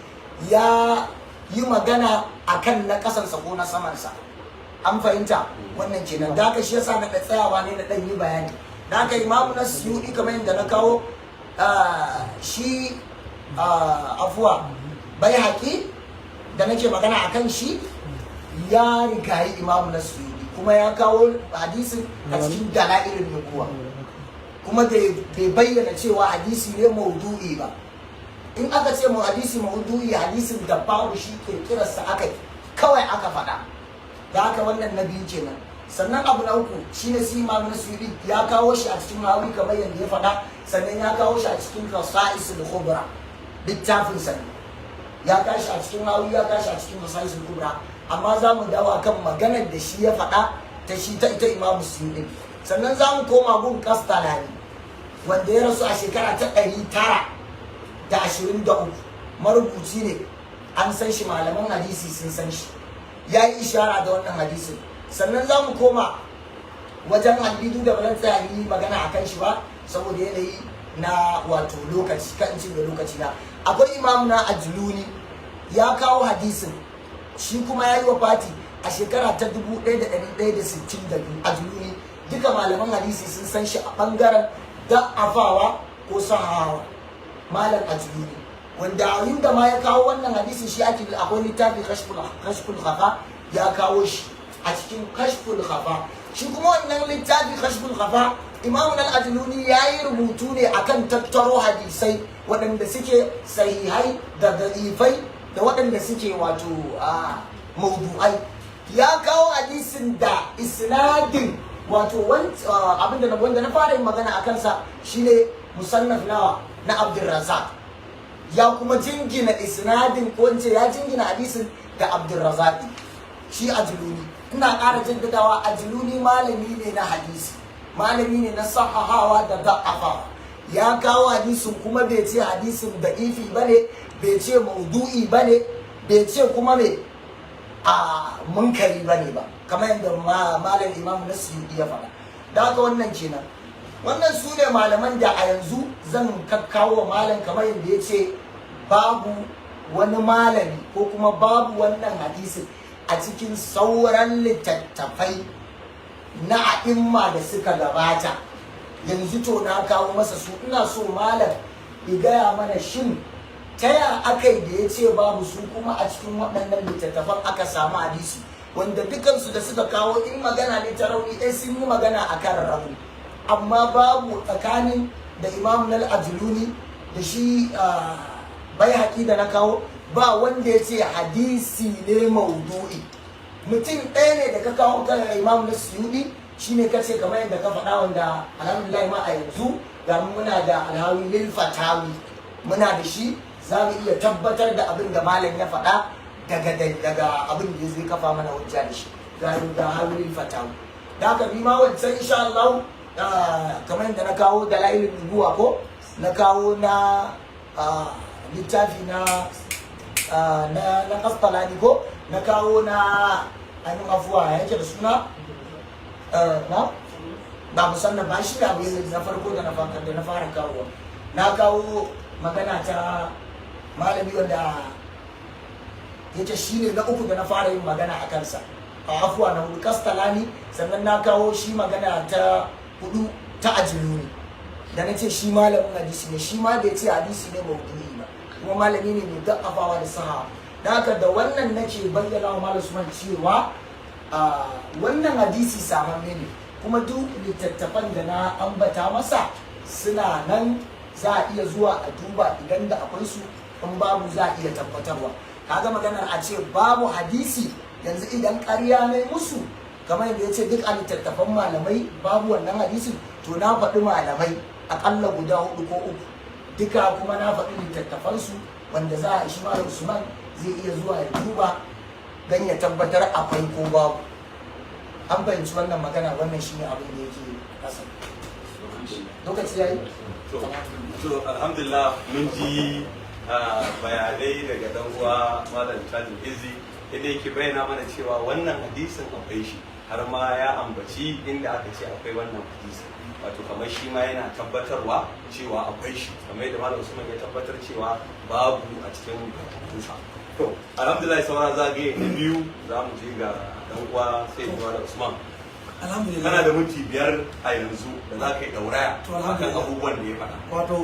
ya yi magana akan na ƙasansa ko na samansa. An fahimta wannan kenan. Da haka shi yasa na da tsayawa ne na ɗan yi bayani. Da haka Imamu na Suyuɗi, kamar yadda na kawo, shi, afuwa, bai haƙi da nake magana a kan shi, ya rigayi Imamu na Suyuɗi, kuma ya kawo hadisin a cikin Dala'ilin Nubuwa, kuma bai bayyana cewa hadisi ne maudu'i ba. In aka ce mu hadisi maudu'i, hadisin da babu shi, kirkirarsa aka yi kawai aka faɗa. Da haka wannan na biyu kenan. Sannan abu na uku shine si Imam Suyuti ya kawo shi a cikin Hawi kamar yadda ya faɗa, sannan ya kawo shi a cikin Khasa'isul Kubra, littafin sa ne. Ya kawo shi a cikin Hawi, ya kawo shi a cikin Khasa'isul Kubra. Amma za mu dawo kan maganar da shi ya faɗa ta shi ta ita Imam Suyuti. Sannan za mu koma gun Kastalani, wanda ya rasu a shekara ta 923. Marubuci ne, an san shi, malaman hadisi sun san shi. Ya yi ishara da wannan hadisin. Sannan za mu koma wajen Halidu, da ba zan tsaya yi magana a kan shi ba saboda yanayi. na wato lokaci, kan cin da lokaci na. Akwai Imam na Ajluni, ya kawo hadisin, shi kuma ya yi wa fati a shekara ta 1162. Ajluni, duka malaman hadisi sun san shi a bangaren da'afawa ko sahawa. Malam Ajluni, wanda inda ma ya kawo wannan hadisi, shi ake akwai littafi Kashful Khafa, ya kawo shi a cikin Kashful Khafa. Shi kuma wannan littafi Kashful Khafa, Imam al-Ajluni ya yi rubutu ne akan tattaro hadisai waɗanda suke sahihai da da'ifai da waɗanda suke wato a maudu'ai. Ya kawo hadisin da isnadin wato abinda wanda na fara yin magana a kansa, shine musannaf nawa na Abdulrazak. Ya kuma jingina isnadin, ko in ce ya jingina hadisin da Abdulrazak, shi Ajluni. Ina ƙara jaddadawa, Ajluni malami ne na hadisi, malami ne na sahahawa da da'afawa. Ya kawo hadisin kuma bai ce hadisin da'ifi bane, bai ce maudu'i bane, bai ce kuma me a munkari bane ba, kamar yadda malam Imam Nasiyudi ya faɗa. Da haka wannan kenan. Wannan su ne malaman da a yanzu zan kakkawo wa malam, kamar yadda ya ce babu wani malami ko kuma babu wannan hadisin a cikin sauran littattafai na a'imma da suka gabata. Yanzu to na kawo masa su. Ina so malam ya gaya mana, shin ta ya aka yi da ya ce babu su, kuma a cikin waɗannan littattafan aka samu hadisi, wanda dukansu da suka kawo, in magana ne ta rauni ɗaya, sun yi magana a kan rauni, amma babu tsakanin da Imam nal Ajluni da shi bai haƙi da na kawo, ba wanda ya ce hadisi ne maudu'i. Mutum ɗaya ne da ka kawo kan Imam na Suyudi, shine ka ce kamar yadda ka faɗa, wanda alhamdulillah ma a yanzu ga mu muna da Alhawi lil Fatawi, muna da shi, za mu iya tabbatar da abin da malam ya faɗa daga abin da zai kafa mana hujja da shi, ga Hawi lil Fatawi. Da haka ni ma wancan, insha Allah, kamar yadda na kawo Dalailin Nubuwa, ko na kawo na littafi na Kastalani, ko na kawo na ainihin, afuwa, yake da suna na ba musamman ba shi abu yanzu na farko da na fara kawo, na kawo magana ta malami wanda yake shi ne na uku da na fara yin magana a kansa, a afuwa, na hudu, Kastalani. Sannan na kawo shi magana ta hudu ta Ajiluni, da na ce shi malamin hadisi ne, shi ma bai ce hadisi ne maudu'i ba, kuma malami ne mai da'afawa da saha. Da haka da wannan nake bayyana wa Malam Usman cewa wannan hadisi samamme ne, kuma duk littattafan da na ambata masa suna nan, za a iya zuwa a duba idan da akwai su. In babu, za a iya tabbatarwa. Kaga maganar a ce babu hadisi yanzu, idan ƙarya ne musu, kamar yadda ya ce duk a littattafan malamai babu wannan hadisin, to na faɗi malamai aƙalla guda hudu ko uku, duka kuma na faɗi littattafansu, wanda za a shi Malam Usman zai iya zuwa ya duba don ya tabbatar akwai ko babu. An fahimci wannan magana? Wannan shine abin da yake kasa. Lokaci yayi. To, alhamdulillah, mun ji bayanai daga dan uwa Malam Tajin Izzi, inda yake bayyana mana cewa wannan hadisin akwai shi, har ma ya ambaci inda aka ce akwai wannan hadisin, wato kamar shi ma yana tabbatarwa cewa akwai shi, kamar yadda Malam Usman ya tabbatar cewa babu a cikin karatunsa. To, alhamdulillah, sauran zagaye na biyu za mu je ga dan uwa sai Malam Usman. Alhamdulillah. Kana da minti 5 a yanzu da za ka yi dauraya To, akan alhamdulillah. abubuwan da ya faɗa. Wato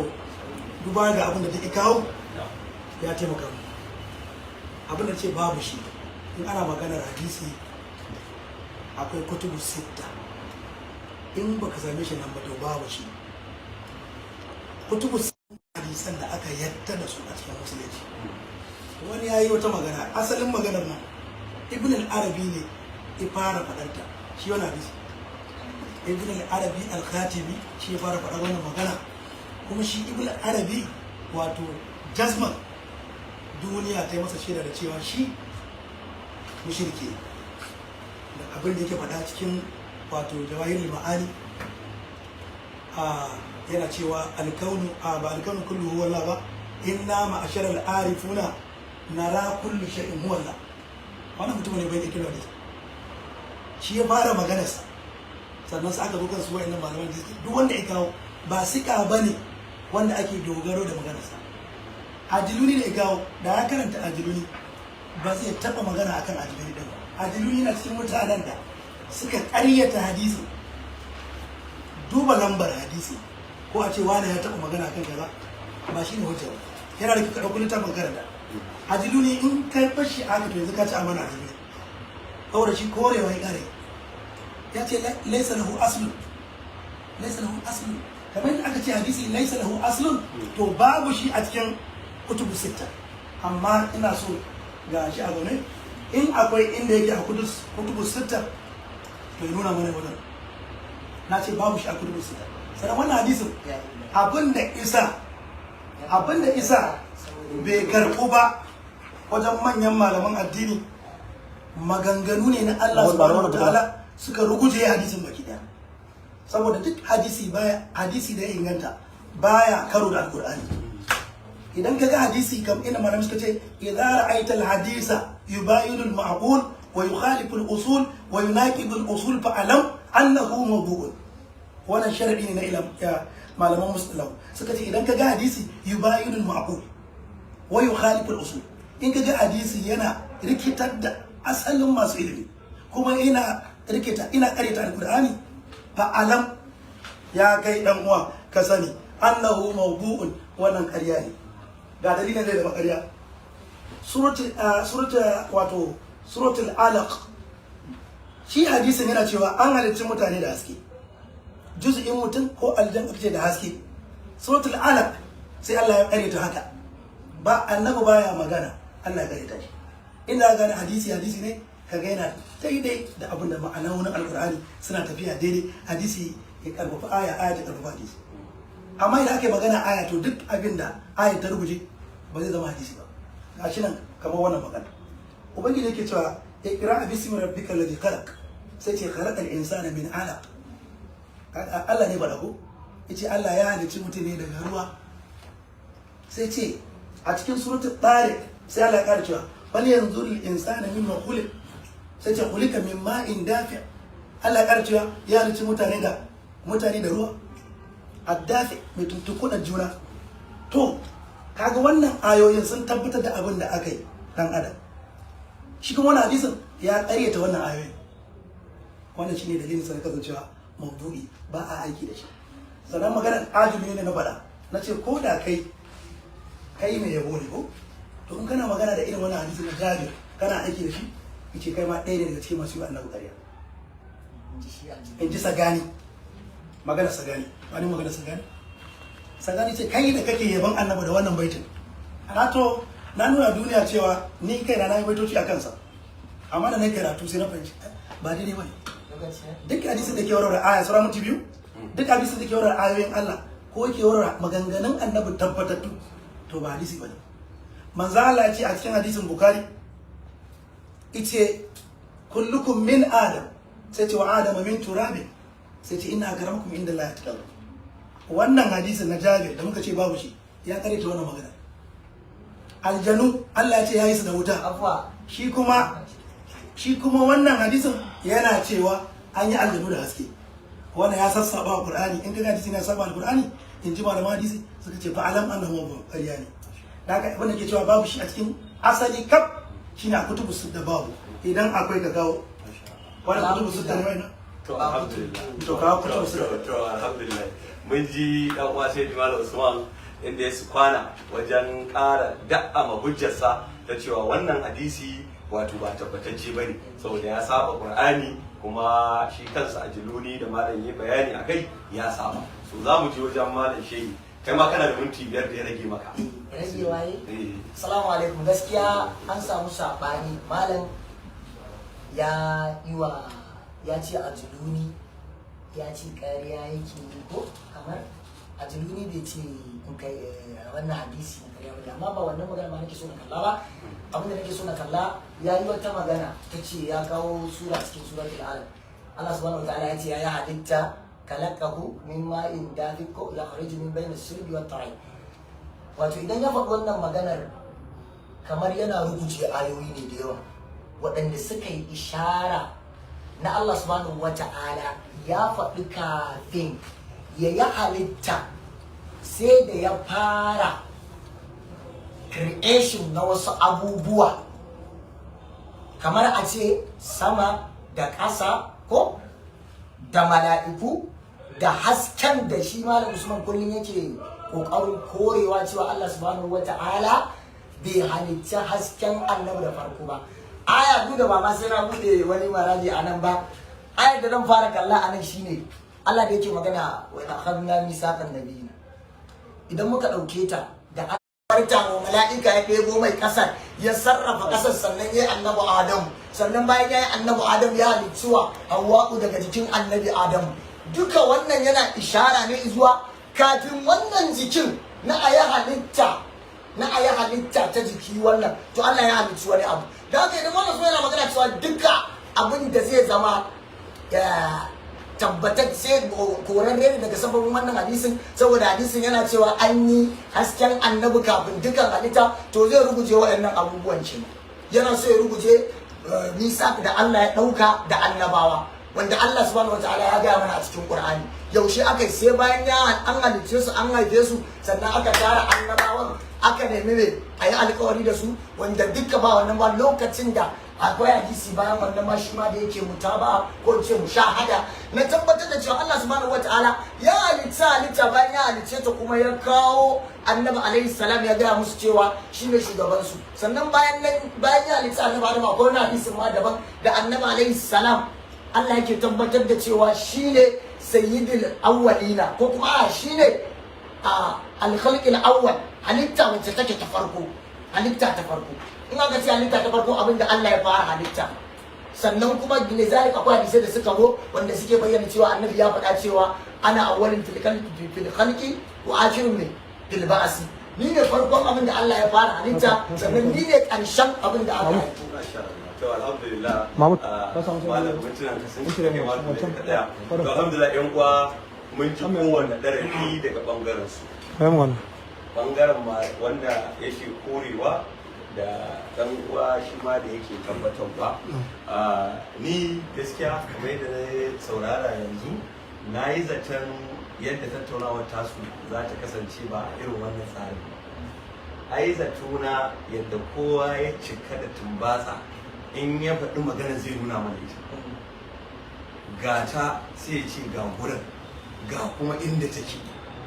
duba ga abin da take kawo ya taimaka mu, abin da ce babu shi, in ana maganar hadisi akwai kutubu sitta, in baka same shi nan ba to babu shi. Kutubu sitta, hadisan da aka yadda da su a cikin musulunci. Wani ya yi wata magana, asalin maganar nan Ibn al-Arabi ne ya fara faɗarta. Shi wani hadisi, Ibn al-Arabi al-Khatibi shi ya fara faɗar wannan magana. Kuma shi Ibn al-Arabi, wato jazman duniya ta yi masa shaida da cewa shi mushriki da abin da yake faɗa cikin wato Jawahirul Ma'ani, a yana cewa alkaunu a ba alkaunu kullu huwa Allah ba, inna ma'ashara al-arifuna nara kullu shay'in huwa Allah. Wannan mutum ne bai da kira da shi ya fara maganarsa. Sannan sai aka zo kan su wa'annan malaman da duk wanda ya kawo ba sika bane. Wanda ake dogaro da maganarsa. Ajiluni da igawo da ya karanta Ajiluni, ba zai taɓa magana akan Ajiluni ɗin ba. Ajiluni na cikin mutanen da suka ƙaryata hadisi. Duba lambar hadisi ko a ce wani ya taɓa magana kan kaza ba shi ne hujja ba. Yana da kyau ka ɗauki littafin karanta Ajiluni. In kai fashi aka, to yanzu ka ci amana Ajiluni, saboda shi korewa ya ƙare, ya ce laisa lahu aslun, laisa lahu aslun. Kamar yadda aka ce hadisi laisa lahu aslun, to babu shi a cikin kutubu sitta. Amma ina so ga shi a zaune, in akwai inda yake a kutubu sitta, to ya nuna mana wajen. Na ce babu shi a kutubu sitta. Sannan wannan hadisin, abinda isa bai karɓu ba wajen manyan malaman addini, maganganu ne na Allah subhanahu wa ta'ala suka ruguje hadisin baki daya, saboda duk hadisi baya, hadisi da ya inganta baya karo da Alkur'ani. Idan ka ga hadisi kam ina malamai suka ce idza ra'aita al-hadisa yubayinu al-ma'qul wa yukhalifu al-usul wa yunaqidu al-usul, fa'alam annahu mawdu'un. Wannan sharadi ne na ilam ya malaman mustalah. Suka ce idan ka ga hadisi yubayinu al-ma'qul wa yukhalifu al-usul, in ka ga hadisi yana rikitar da asalin masu ilimi kuma ina rikita, ina karyata Alkur'ani, fa'alam, ya kai dan uwa, ka sani annahu mawdu'un, wannan ƙarya ne. Ga dalilin zai zama ƙarya. Suratul wato Suratul Alaq, shi hadisin yana cewa an halicci mutane da haske, juz'in mutum ko aljan aka ce da haske. Suratul Alaq, sai Allah ya ƙaryata haka. Ba annabi baya magana, Allah ya ƙaryata shi. Inda gane hadisi hadisi ne, kaga yana daidai da abin da ma'anonin Alkur'ani suna tafiya daidai, hadisi ya karfafa aya, aya ta karfafa hadisi. Amma idan aka yi magana aya, to duk abin da aya ta rubuce ba zai zama hadisi ba. Gashi nan kamar wannan magana, Ubangiji yake cewa iqra bismi rabbikal ladhi khalaq, sai ce khalaqal insana min alaq. Allah ne bada ko yace Allah ya halicci mutum ne daga ruwa. Sai ce a cikin Suratul Tariq, sai Allah ya kara cewa bal yanzuru al insana mimma khuliq, sai ce khuliqa min ma'in dafi. Allah ya kara cewa ya halicci mutane da ruwa addafi, mai tuntukuɗa juna. To kaga wannan ayoyin sun tabbatar da abin da aka yi dan adam. Shi kuma wannan hadisin ya ƙaryata wannan ayoyin. Wannan shine dalilin sa na kasancewa mawdu'i, ba a aiki da shi. Sannan maganar ajumi ne na faɗa, na ce ko da kai kai mai yabo ne ko, to in kana magana da irin wannan hadisi na Jabir kana aiki da shi, yace kai ma ɗaya ne daga cikin masu yi wa annabi ƙarya. In ji Sagani, magana Sagani, wani magana Sagani, Sagani ce kai da kake yaban annabi da wannan baitin. Na to na nuna duniya cewa ni kai na yi baitoci a kansa, amma da na karatu sai na fahimci ba daidai bane. Duk hadisin da ke warware aya, sauran minti 2, duk hadisin da ke warware ayoyin Allah ko ke warware maganganun annabi tabbatattu, to ba hadisi bane. Manzo Allah ya ce a cikin hadisin Bukhari, ice kullukum min Adam, sai ce wa Adama min turabin, sai ce inna akramakum inda Allah atqakum. Wannan hadisin na Jabir da muka ce babu shi, ya karanta wannan magana. Aljanu Allah ya ce ya yi su da wuta. Afuwa. Shi kuma wannan hadisin yana cewa an yi aljanu da haske. Wannan ya sassaba wa Qur'ani. In kaga hadisi na saba Alqur'ani, in ji malaman hadisi suka ce fa'alam annahu mawdu', ƙarya ne. Da haka abin da ke cewa babu shi a cikin asali kaf shine a kutubu da babu. Idan akwai, ka kawo wannan kutubu sitta ne wannan. To alhamdulillah. To kawo kutubu sitta. To alhamdulillah. Mun ji dan uwa sai Malam Usman inda ya su kwana wajen ƙara da'ama hujjarsa ta cewa wannan hadisi wato ba tabbatacce bane, saboda ya saba Qur'ani, kuma shi kansa Ajiluni da malam yi bayani akai ya saba. So za mu je wajen Malam Shehi. Kai ma kana da minti 5 da ya rage maka. Rage waye? Eh. Assalamu alaikum. Gaskiya an samu saɓani. Malam ya yi wa, ya ce Ajiluni ya ce ƙarya yake yi, ko kamar Ajiluni bai ce in kai wannan hadisi na ƙarya bane. Amma ba wannan magana ma nake so na kalla ba. Abin da nake so na kalla, ya yi wata magana ta ce ya kawo sura cikin Suratul Alaq, Allah subhanahu wa ta'ala ya ce ya yi halitta kalakahu min ma'in dafiq ko yakhruju min bayna sulbi wat ta'im. Wato idan ya faɗi wannan maganar, kamar yana rubuce ayoyi ne da yawa waɗanda suka yi ishara na Allah subhanahu wa ta'ala ya faɗi kafin ya yi halitta. Sai da ya fara creation na wasu abubuwa, kamar a ce sama da ƙasa ko da mala'iku da hasken da shi Malam Usman kullum yake ƙoƙarin korewa, cewa Allah subhanahu wata'ala bai halicci hasken annabi da farko ba. Aya biyu da ba ma sai na bude wani maraji a nan ba. Ayar da zan fara kalla a nan shine Allah da yake magana wa akhadna misaqan nabiyina. Idan muka ɗauke ta da farta wa mala'ika ya ɗebo mai ƙasar, ya sarrafa ƙasar, sannan ya yi annabi Adamu, sannan bayan ya yi annabi Adamu ya halicci wa Hawwa'u daga jikin annabi Adamu. Duka wannan yana ishara ne zuwa kafin wannan jikin na a yi halitta ta jiki wannan, to Allah ya halicci wani abu. Da haka idan wannan yana magana cewa duka abin da zai zama tabbatacce korarre ne daga sababin wannan hadisin, saboda hadisin yana cewa an yi hasken annabi kafin dukan halitta, to zai ruguje waɗannan abubuwan. Ce yana so ya ruguje nisa da Allah ya ɗauka da annabawa, wanda Allah subhanahu wataala ya gaya mana a cikin Qur'ani yaushe aka yi. Sai bayan ya an halicce su, an haife su, sannan aka tara annabawan, aka nemi ne a yi alkawari da su, wanda duka ba wannan ba. Lokacin da akwai hadisi bayan wannan ma, shi ma da yake mutaba ko in ce mushahada na tabbatar da cewa Allah subhanahu wataala ya halitta halitta, bayan ya halicce ta kuma ya kawo annabi alaihi salam, ya gaya musu cewa shine shugaban su. Sannan bayan nan, bayan ya halitta annabi Adam, akwai wani hadisin ma daban da annabi alaihi salam Allah yake tabbatar da cewa shine sayyidul awwalina, ko kuma a shine a alkhalqil awwal, halitta wacce take ta farko. Halitta ta farko, in aka ce halitta ta farko, abinda Allah ya fara halitta. Sannan kuma lizalik akwai hadisai da suka zo wanda suke bayyana cewa annabi ya faɗa cewa ana awwalin fil khalqi wa akhirun min fil ba'si, ni ne farkon abin da Allah ya fara halitta, sannan ni ne ƙarshen abin da aka haifo. Masha Allah. To alhamdulillah. Mahmud, ah, ka samu malam sauran mintuna ka sun Mun cika cire kai ma wancan. da daya. To alhamdulillah, yan uwa, mun ji kowanne darasi daga bangaren su. Kai mu wannan. Bangaren ma wanda yake korewa da dan uwa shi ma da yake tabbatarwa. Ah, ni gaskiya kamar yadda na saurara yanzu, na yi zaton yadda tattaunawar tasu za ta kasance ba a irin wannan tsarin ba. Ai zatona yadda kowa ya cika da tumbatsa, in ya faɗi magana zai nuna mana ita, gata sai ya ce ga gurin, ga kuma inda take.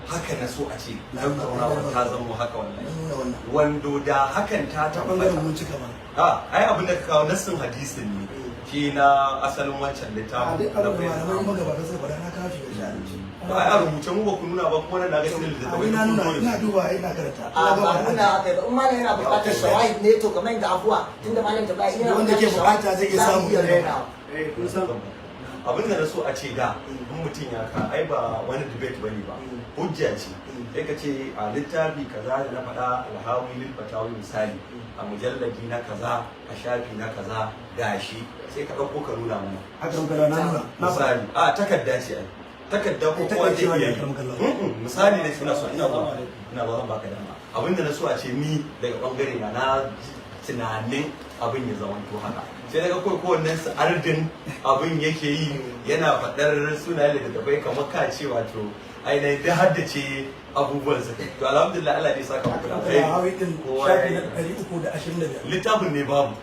Haka na so a ce tattaunawar ta zama haka wallahi. Nuna wannan. Wando da hakan ta Ta bangaren tabbata mun cika mana. A ai abin da ka kawo nassin hadisin ne shi na asalin wancan A littafin duk na abin da bayan malamai magabata suka faɗa na kawo shi ga shi. Ba ai a rubuce mu ba ku nuna ba, kuma na ga cikin littattafai Abin na kun nuna zo da ina su. duba, ina karanta. A ba nuna haka ba. In malam yana buƙatar shawahid ne, to kamar yadda afuwa tunda malam ta bayan yana Wanda ke buƙatar shawahid, bukata zai iya za mu samu. iya rainawa. Eh, kun san Abin da na so a ce da in mutum ya ka ai ba wani debate bane ba, hujja ce. Sai ka ce a littafi kaza da na faɗa, alhawi lil fatawi misali, a mujalladi na kaza, a shafi na kaza, gashi, sai ka ɗauko ka nuna mana. Haka muka na nuna na faɗa. Misali a takarda ce, ai takarda ko Eh, kowa zai takarda ce iya yi. wannan karmar. Misali da suna so ina zuwa, ina ba zan baka dama. Abinda na so a ce ni daga bangare na, na ji tunanin abin ya zamanto haka, sai daga kawai kowannen su ardin abin yake yi, yana faɗar sunayen littattafai kamar ka ce wato ainihin da haddace abubuwan sa. To alhamdulillah, Allah ne saka muku da alkhairi. Alhawi din Kowa ya shafi na yi. 325. Littafin ne babu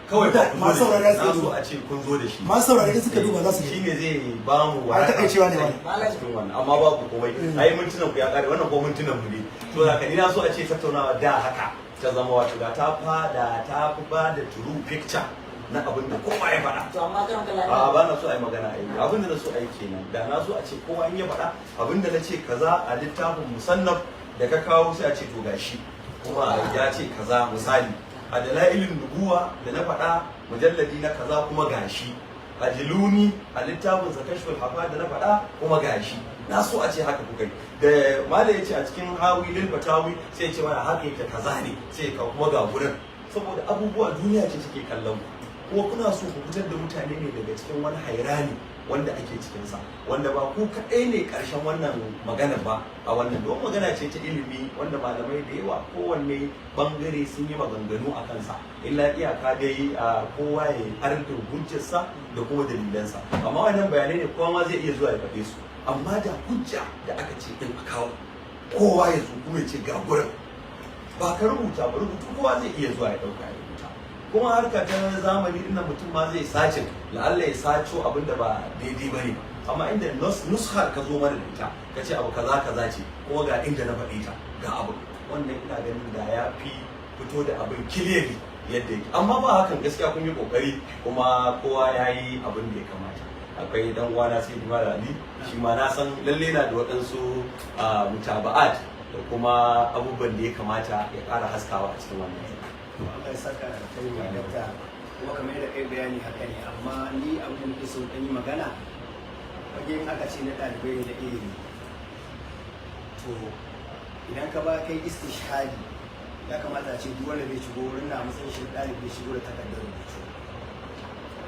kawai ba ku zo Masu da saurare shi. su Na so duba. a ce kun zo da shi. Masu saurare in suka duba za su shi gani. ne zai ba mu A takaicewa ne wannan. a cikin wannan, amma babu komai, ai mintunan ku ya kare, wannan ko mintunan mu ne. To da ni na so a ce tattaunawa da haka ta zama, wato da ta fada ta fi ba da true picture na abin da kowa ya faɗa. To amma karan kala A ba na so a yi magana a yi abin da na so a yi kenan. Da na so a ce kowa in ya faɗa abin da na ce kaza a littafin musannaf da ka kawo, sai a ce to gashi kuma ya ce kaza, misali a dalailin nubuwa da na faɗa mujalladi na kaza, kuma gashi a jiluni a littafin sa kashful hafa da na faɗa, kuma gashi. Na so a ce haka kuka yi. Da malam ya ce a cikin hawi lil fatawi, sai ya ce mana haka yake kaza ne, sai ka kuma ga gurin, saboda abubuwa duniya ce take kallon ku, kuma kuna so ku fitar da mutane ne daga cikin wani hairani wanda ake cikinsa, wanda ba ku kaɗai ne ƙarshen wannan magana ba a wannan, don magana ce ta ilimi wanda malamai da yawa kowanne bangare sun yi maganganu a kansa. Illa iyaka dai a kowa ya arda hujjarsa da kuma dalilansa, amma wannan bayanai ne kowa ma zai iya zuwa ya faɗe su, amma da hujja da aka ce din a kawo. Kowa ya zo kuma ya ce ga gurin. Ba ka rubuta ba, rubutu kowa zai iya zuwa ya dauka ya rubuta. Kuma harka ta zamani dinnan, mutum ma zai sace, la'alla ya saco abin da ba daidai ba ne. Amma inda nushar ka zo mana da ita, ka ce abu kaza kaza ce, kuma ga inda na faɗi ta, ga abu wannan, ina ganin da ya fi fito da abin clearly yadda yake. Amma ba hakan, gaskiya kun yi kokari, kuma kowa ya yi abin da ya kamata. Akwai dan uwana sai Jumar Ali, shi ma na san lalle na da waɗansu mutaba'at da kuma abubuwan da ya kamata ya ƙara haskawa a cikin wannan. Allah ya saka da kai mai dakta. Kuma kamar yadda kai bayani haka ne, amma ni abin da nake so dan yi magana, fage in aka ce na ɗalibai ne da ilimi, to idan ka ba kai istishhadi, ya kamata a ce duk wanda zai shigo wurin na matsayin shi ɗalibi ya shigo da takardar rubutu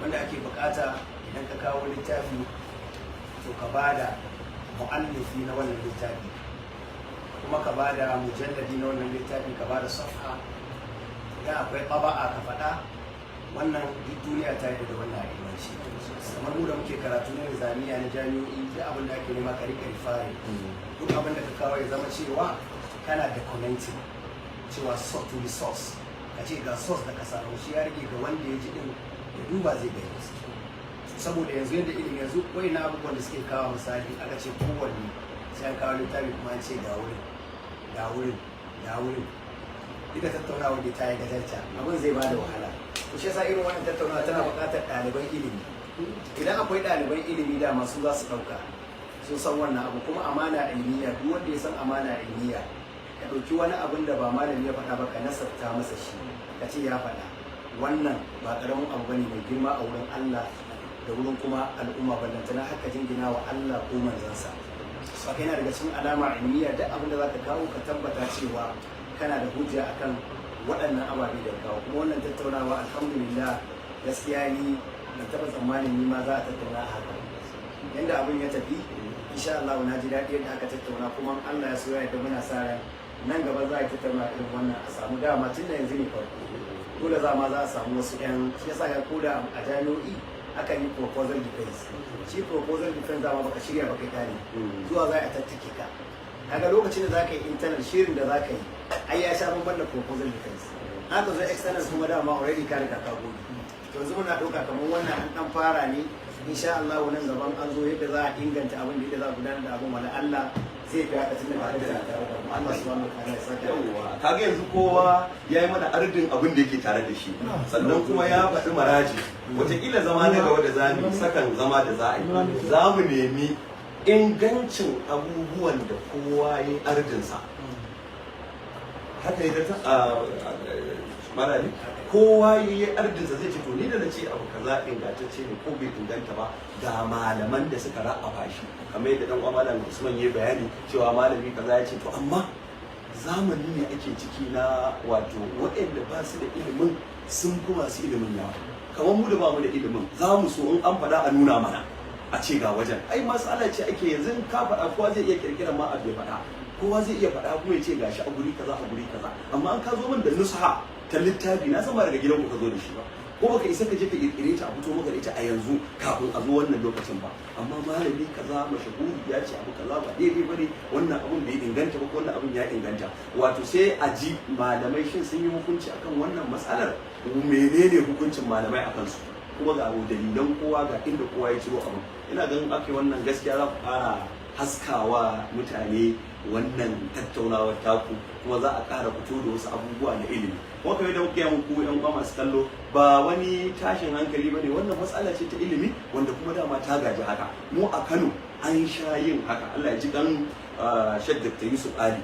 wanda ake bukata. Idan ka kawo littafi, to ka ba da mu'allifi na wannan littafi, kuma ka ba da mujalladi na wannan littafi, ka ba da safha, idan akwai ƙaba'a ka faɗa. Wannan duk duniya ta yi da wannan a ilmanci. Kamar mu da muke karatu na nizamiya na jami'o'i, duk abin da ake nema ka rika referring, duk abin da ka kawo ya zama cewa kana documenting cewa source to the source, ka ce ga source da ka samu shi. Ya rage ga wanda ya ji din ya duba zai gani. Saboda yanzu yadda ilimi yanzu, na abubuwan da suke kawo, misali aka ce kowanne sai an kawo littafi, kuma an ce ga wurin, ga wurin, ga wurin, duka tattaunawa da ta yi gajarta, abin zai bada wahala. To shi yasa irin wannan tattaunawa tana buƙatar ɗaliban ilimi. Idan akwai ɗaliban ilimi, dama su za su ɗauka, sun san wannan abu. Kuma amana ilmiya, duk wanda ya san amana ilmiya, ka ɗauki wani abin da ba malami ya faɗa ba ka nasabta masa shi, ka ce ya faɗa, wannan ba ƙaramin abu bane mai girma a wurin Allah da wurin kuma al'umma, ballantana haka jingina wa Allah ko manzansa. Saka yana daga cikin alama ilmiya, duk abin da zaka kawo ka tabbata cewa kana da hujja akan waɗannan ababe da kawo. Kuma wannan tattaunawa, alhamdulillah, gaskiya ni ban taɓa tsammanin ni ma za a tattauna a haka yanda abin ya tafi. Insha Allah na ji daɗi yadda aka tattauna, kuma Allah ya so ya yarda muna sa ran nan gaba za a tattauna irin wannan, a samu dama. Tun da yanzu ne farko, dole za ma za a samu wasu yan. Shi yasa ga koda a jami'o'i akan yi proposal defense. Shi proposal defense dama baka shirya baka gane zuwa za a tattake ka. Kaga lokacin da za ka yi internal, shirin da za ka yi ai ya sha bamban da proposal defense. Haka zo external kuma dama already ka riga ka gode. To yanzu muna ɗauka kamar wannan an ɗan fara ne. Insha Allah nan gaban an zo yadda za a inganta abin da yadda za a gudanar da abin, wala Allah zai fi haka, tunda ba da tare da mu. Allah subhanahu wa ta'ala ya saka. Yawwa, kaga yanzu kowa ya yi mana ardin abin da yake tare da shi, sannan kuma ya faɗi maraji. Wataƙila zama na gaba da za mu yi, sakan zama da za a yi, za mu nemi ingancin abubuwan da kowa ya yi ardinsa. Haka yi ta marali, kowa ya yi ardinsa, zai ce to ni da na ce abu kaza ingantacce ne ko bai inganta ba, ga malaman da suka ra'afa shi. Kamar yadda dan uwa Malam Usman ya bayani cewa malami kaza ya ce. To amma zamani ne ake ciki na wato waɗanda ba su da ilimin sun fi masu ilimin yawa. Kamar mu da ba mu da ilimin, za mu so in an faɗa a nuna mana, a ce ga wajen. Ai mas'ala ce ake yanzu, in ka faɗa kowa zai iya kirkirar ma abu ya faɗa, kowa zai iya faɗa kuma ya ce gashi a guri kaza, a guri kaza. Amma an ka zo min da nusha ta littafi, na san ba daga gidanku ka zo da shi ba, ko baka isa ka je ka kirkire ta a fito maka da ita a yanzu kafin a zo wannan lokacin ba. Amma malami kaza mashahuri ya ce abu kaza ba daidai bane, wannan abun bai inganta ba ko wannan abun ya inganta, wato sai a ji malamai shin sun yi hukunci akan wannan matsalar, menene hukuncin malamai akan su, kuma ga dalilan kowa, ga inda kowa ya ciro abu. Ina ganin ake wannan, gaskiya za ku ƙara haskawa mutane wannan tattaunawar taku, kuma za a ƙara fito da wasu abubuwa na ilimi. Kuma kamar da muke muku, yan uwa masu kallo, ba wani tashin hankali bane. Wannan matsala ce ta ilimi wanda kuma dama ta gaji haka. Mu a Kano an sha yin haka. Allah ya ji dan Sheikh Dr. Yusuf Ali,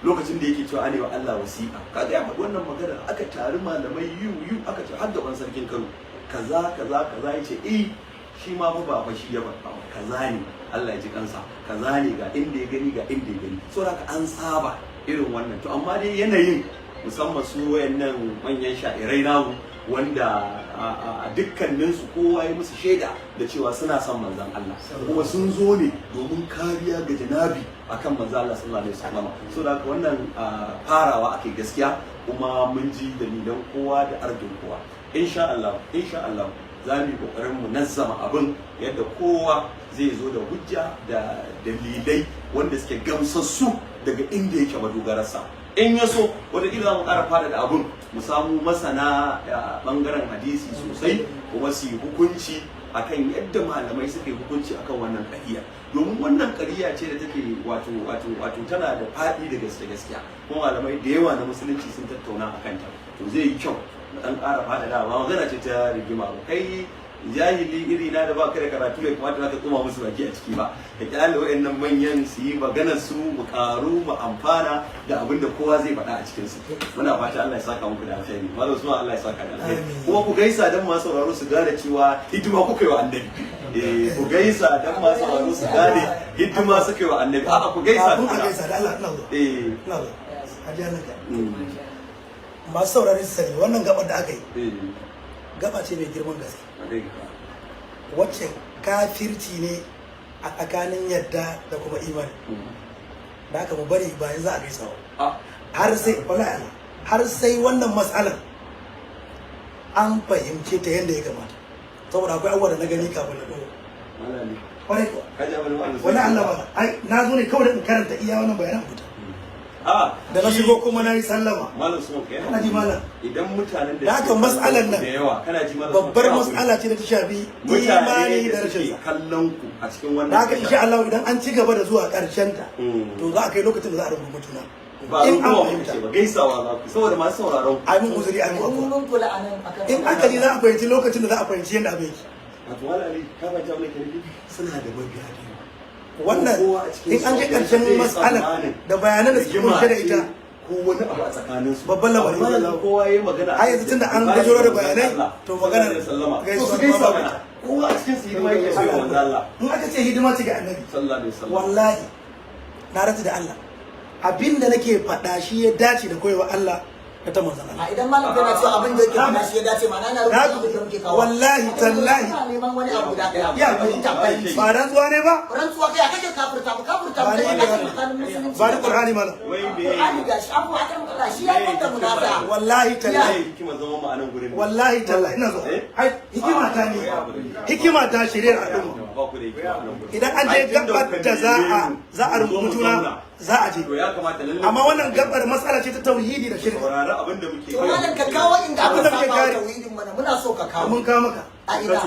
lokacin da yake cewa anewa Allah wasiƙa, kaga ya faɗi wannan magana, aka tari malamai yu yu, aka ce har gaban sarkin Kano, kaza kaza kaza, yace eh, shi ma fa ba fa shi ya faɗa ba, kaza ne, Allah ya ji kansa, kaza ne, ga inda ya gani, ga inda ya gani. Saboda haka an saba irin wannan. To amma dai yanayin musamman su wayannan manyan sha'irai namu, wanda a dukkaninsu kowa ya musu shaida da cewa suna son manzon Allah, kuma sun zo ne domin kariya ga janabi akan manzon Allah sallallahu alaihi wasallam. So da haka wannan farawa ake gaskiya, kuma mun ji dalilan kowa da ardin kowa. Insha Allah, insha Allah za mu yi kokarin mu nazzama abin yadda kowa zai zo da hujja da dalilai. wanda suke gamsassu daga inda yake madogararsa. In ya so, wataƙila za mu ƙara fada da abun, mu samu masana a ɓangaren hadisi sosai, kuma su yi hukunci akan yadda malamai suka yi hukunci akan wannan ƙariya, domin wannan ƙariya ce da take wato tana da faɗi da gaske gaskiya, kuma malamai da yawa na musulunci sun tattauna akan ta. To zai yi kyau mu ɗan ƙara faɗaɗa, ba magana ce ta rigima ba. Kai jahili iri na da ba ka da karatu, bai kamata za ka tsoma musu baki a ciki ba. Ka kyale waɗannan manyan su yi maganar su, mu karu, mu amfana da abin da kowa zai faɗa a cikin su. Muna fata Allah ya saka muku da alkhairi. Malam Usman, Allah ya saka da alkhairi. Kuma ku gaisa dan masu sauraro su gane cewa hidima kuka yi wa Annabi. Eh, ku gaisa dan masu sauraro su gane hidima suka yi wa Annabi. A'a, ku gaisa. Kafin a gaisa da Allah, ina zuwa. Eh. Ina zuwa. Hajiya nan ka. Masu saurare su sani, wannan gabar da aka yi gaba ce mai girman gaske, wacce kafirci ne a tsakanin yadda da kuma imani. Da aka mu bari ba yanzu a gaisa ba, har sai, wallahi Allah, har sai wannan matsalar an fahimce ta yadda ya kamata, saboda akwai abubuwa da na gani kafin na ɗoro. Kwarai kuwa, wani Allah ba ai na zo ne kawai da in karanta iya wannan bayanan fita da na shigo kuma na yi sallama. Malam Usman, kai Kana ji, malam? Idan mutanen da Da haka mas'alar nan da yawa, kana ji, malam Usman, babbar kana mas'ala ce da ta shafi mutane imani da da rashin suke sa. kallon ku a cikin wannan Da haka insha Allah idan an ci gaba da zuwa karshen ta, to za a kai lokacin da za a rungumi juna ba in an ruwa fahimta. ce ba, gaisawa za ku, saboda masu sauraron. Ai mun uzuri, ai mun afuwa. Mun kula anan akan In aka ji za a fahimci lokacin da za a fahimci yadda abin yake. Wato Malam Ali, ka fahimci abin da ke nufi, suna da mabiya da yawa. Wannan Kowa a cikin in an je su karshen zai mas'alar tsammanin da bayanan da suke rigima kunshe da ce ita, ko wani abu a tsakanin su. Babban lamari. Amma yanzu kowa yayi magana. Ai yanzu tunda an gajero da bayanai, to maganar sallama, to gaisuwa su gaisa ba mana. Kowa a cikin su hidima yake so ya manzo Allah In aka ce hidima ce ga Annabi sallallahu alaihi wasallam, wallahi na rantsa da Allah, abinda nake faɗa shi ya dace da koyewa Allah da ta manzon Allah. A idan malam kana cewa abin da yake faɗa shi ya dace, ma'ana na rubuta abin da muke kawo. Wallahi tallahi. Ina neman wani abu da kai Ya fahimta fahimci. Ba rantsuwa ne ba. Rantsuwa kai kake kafirta mu, kafirta mu Ba ni kai ne. kake tsakanin musulunci. Ba ni Qur'ani, malam. Wai me? Qur'ani gashi, abu akan Allah shi ya kwanta munaza. Wallahi tallahi. Me hikima zama mu a nan gurin ne? Wallahi tallahi, ina zo. Eh? Ai hikima ta ne, hikima ta shirye al'umma. Ba ku da hikima a nan gurin. Idan an je Ai, tunda gabar kuka da za neme a mu, za a mu zo mu rubuta juna zauna. Za a je. To ya kamata lalle Amma wannan gabar matsala ce ta tauhidi da shirka. Saurari abin da muke To malam, ka kawo inda aka Abin da muke saba wa kare. tauhidin mana, muna so ka kawo. Mun kawo maka. A ina?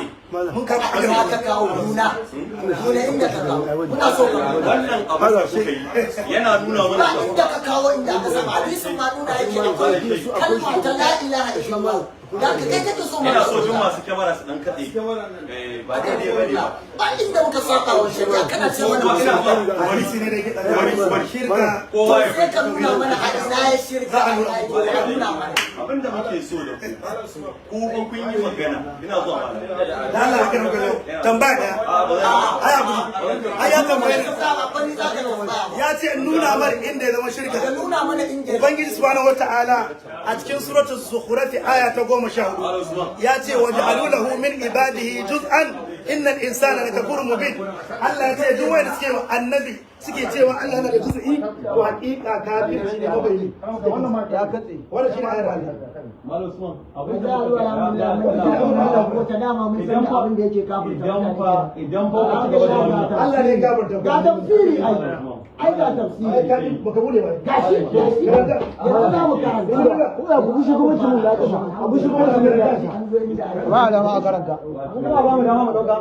Mun kawo A maka. ina ka kawo? Nuna nuna inda ka kawo, muna so ka nuna. Wannan abin da kuka yi yana nuna mana Ba inda ka kawo inda aka saba. Hadisin ma nuna yake akwai kalma ta la ilaha illallah, da ka kai kake so Ina mana. so duk masu kyamara su dan katse. Eh, ba daidai bane ba. Ba inda muka saba wa shari'a, kana ce mana Kuma ina musulmi. zuwa. Hadisi ne da yake Bari, bari. tsakanin shirka. Kowa ya Sai ka nuna mana a ina ya shirka, Za a a nuna. ina ya nuna mana. Abinda muke so da ku, ku ba kun yi magana, ina zuwa, malam. Da Allah ka rabu tambaya daya. A ba zan Ai abu ai ya tambaye ni. Saba ba ni za ka tambaya ba. Ya ce in nuna mar inda ya zama shirka. Ka nuna mana inda ya Ubangiji subhanahu wata'ala a cikin suratul Zukhruf aya ta 14 ya ce: waj'alu lahu min ibadihi juz'an innal insana lakafurun mubin. Allah ya ce duk wanda suke wa Annabi, suke cewa Allah yana da juz'i, to hakika kafirci ne mabayi. Wannan ma ya katse. Wannan shine ayar Allah. Malam Usman, abin da Da muka wata dama mun san da abin da yake kafirta idan fa idan fa ka ci gaba da wannan Allah ne ya gafarta. Ga tafsiri, ai ai ga Ai tafsiri. ka baka bude ba. Gashi gashi, yanzu za mu karanta. Kuma ku gushi kuma mun da kasa. A gushi kuma mun da kasa. Ba da ma a karanta. Kuma ba mu dama mu dauka.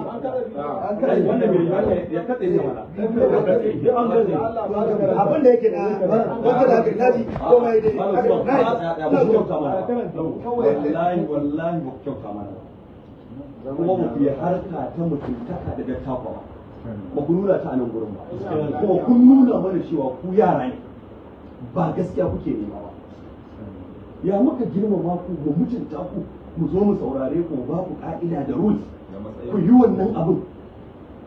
Wannan bai ya katse ne mana. Duk an katse. Abin da yake na wanda da haka naji ko mai dai. Malam Usman, ba ku kyauta mana. Wallahi wallahi ba ku kyauta mana ba. Kuma ba ku yi harka ta mutuntaka da dattawa ba. Ba ku nuna ta a nan gurin ba. Kuma kun nuna mana cewa ku yara ne. Ba gaskiya kuke nema ba. Ya muka girmama ku, mu mutunta ku, mu zo mu saurare ku, mu ba ku ka'ida da rules. Ku yi wannan abin.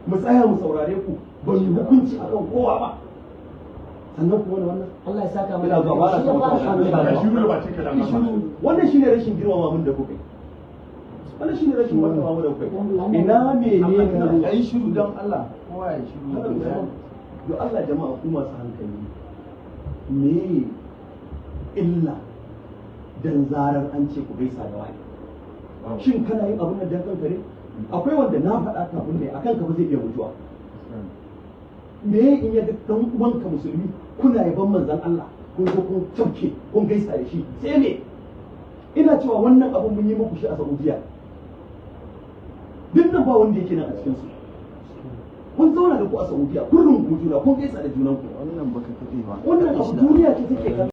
Mu tsaya mu saurare ku, ba mu yi hukunci akan kowa ba. Sannan kuma da wannan Allah ya saka mana. Ina zuwa, ba na Shi ya fara son wata Shiru da bakin ka dan Allah. Wannan shine rashin girmama mun da kuka yi. Wannan shine rashin martaba mu da kuka yi. Ina menene? Ayi shiru don Allah, kowa ya shiru. Do Allah jama'a, ku masu hankali, me illa dan zarar an ce ku gaisa da wani? Shin kana yin abin da dan kanka ne? Akwai wanda na faɗa kafin ne akan ka ba zai iya mutuwa. Me in ya ga dan uwanka musulmi kuna yaban manzon Allah, kun zo kun tauke, kun gaisa da shi, sai me? Ina cewa wannan abun mun yi muku shi a Saudiya. Duk nan ba wanda yake nan a cikin su. Kun zauna da ku a Saudiya, kun rungumi juna, kun gaisa da junanku. Wannan baka kaɗe ba. Wannan abu duniya ce take kallo.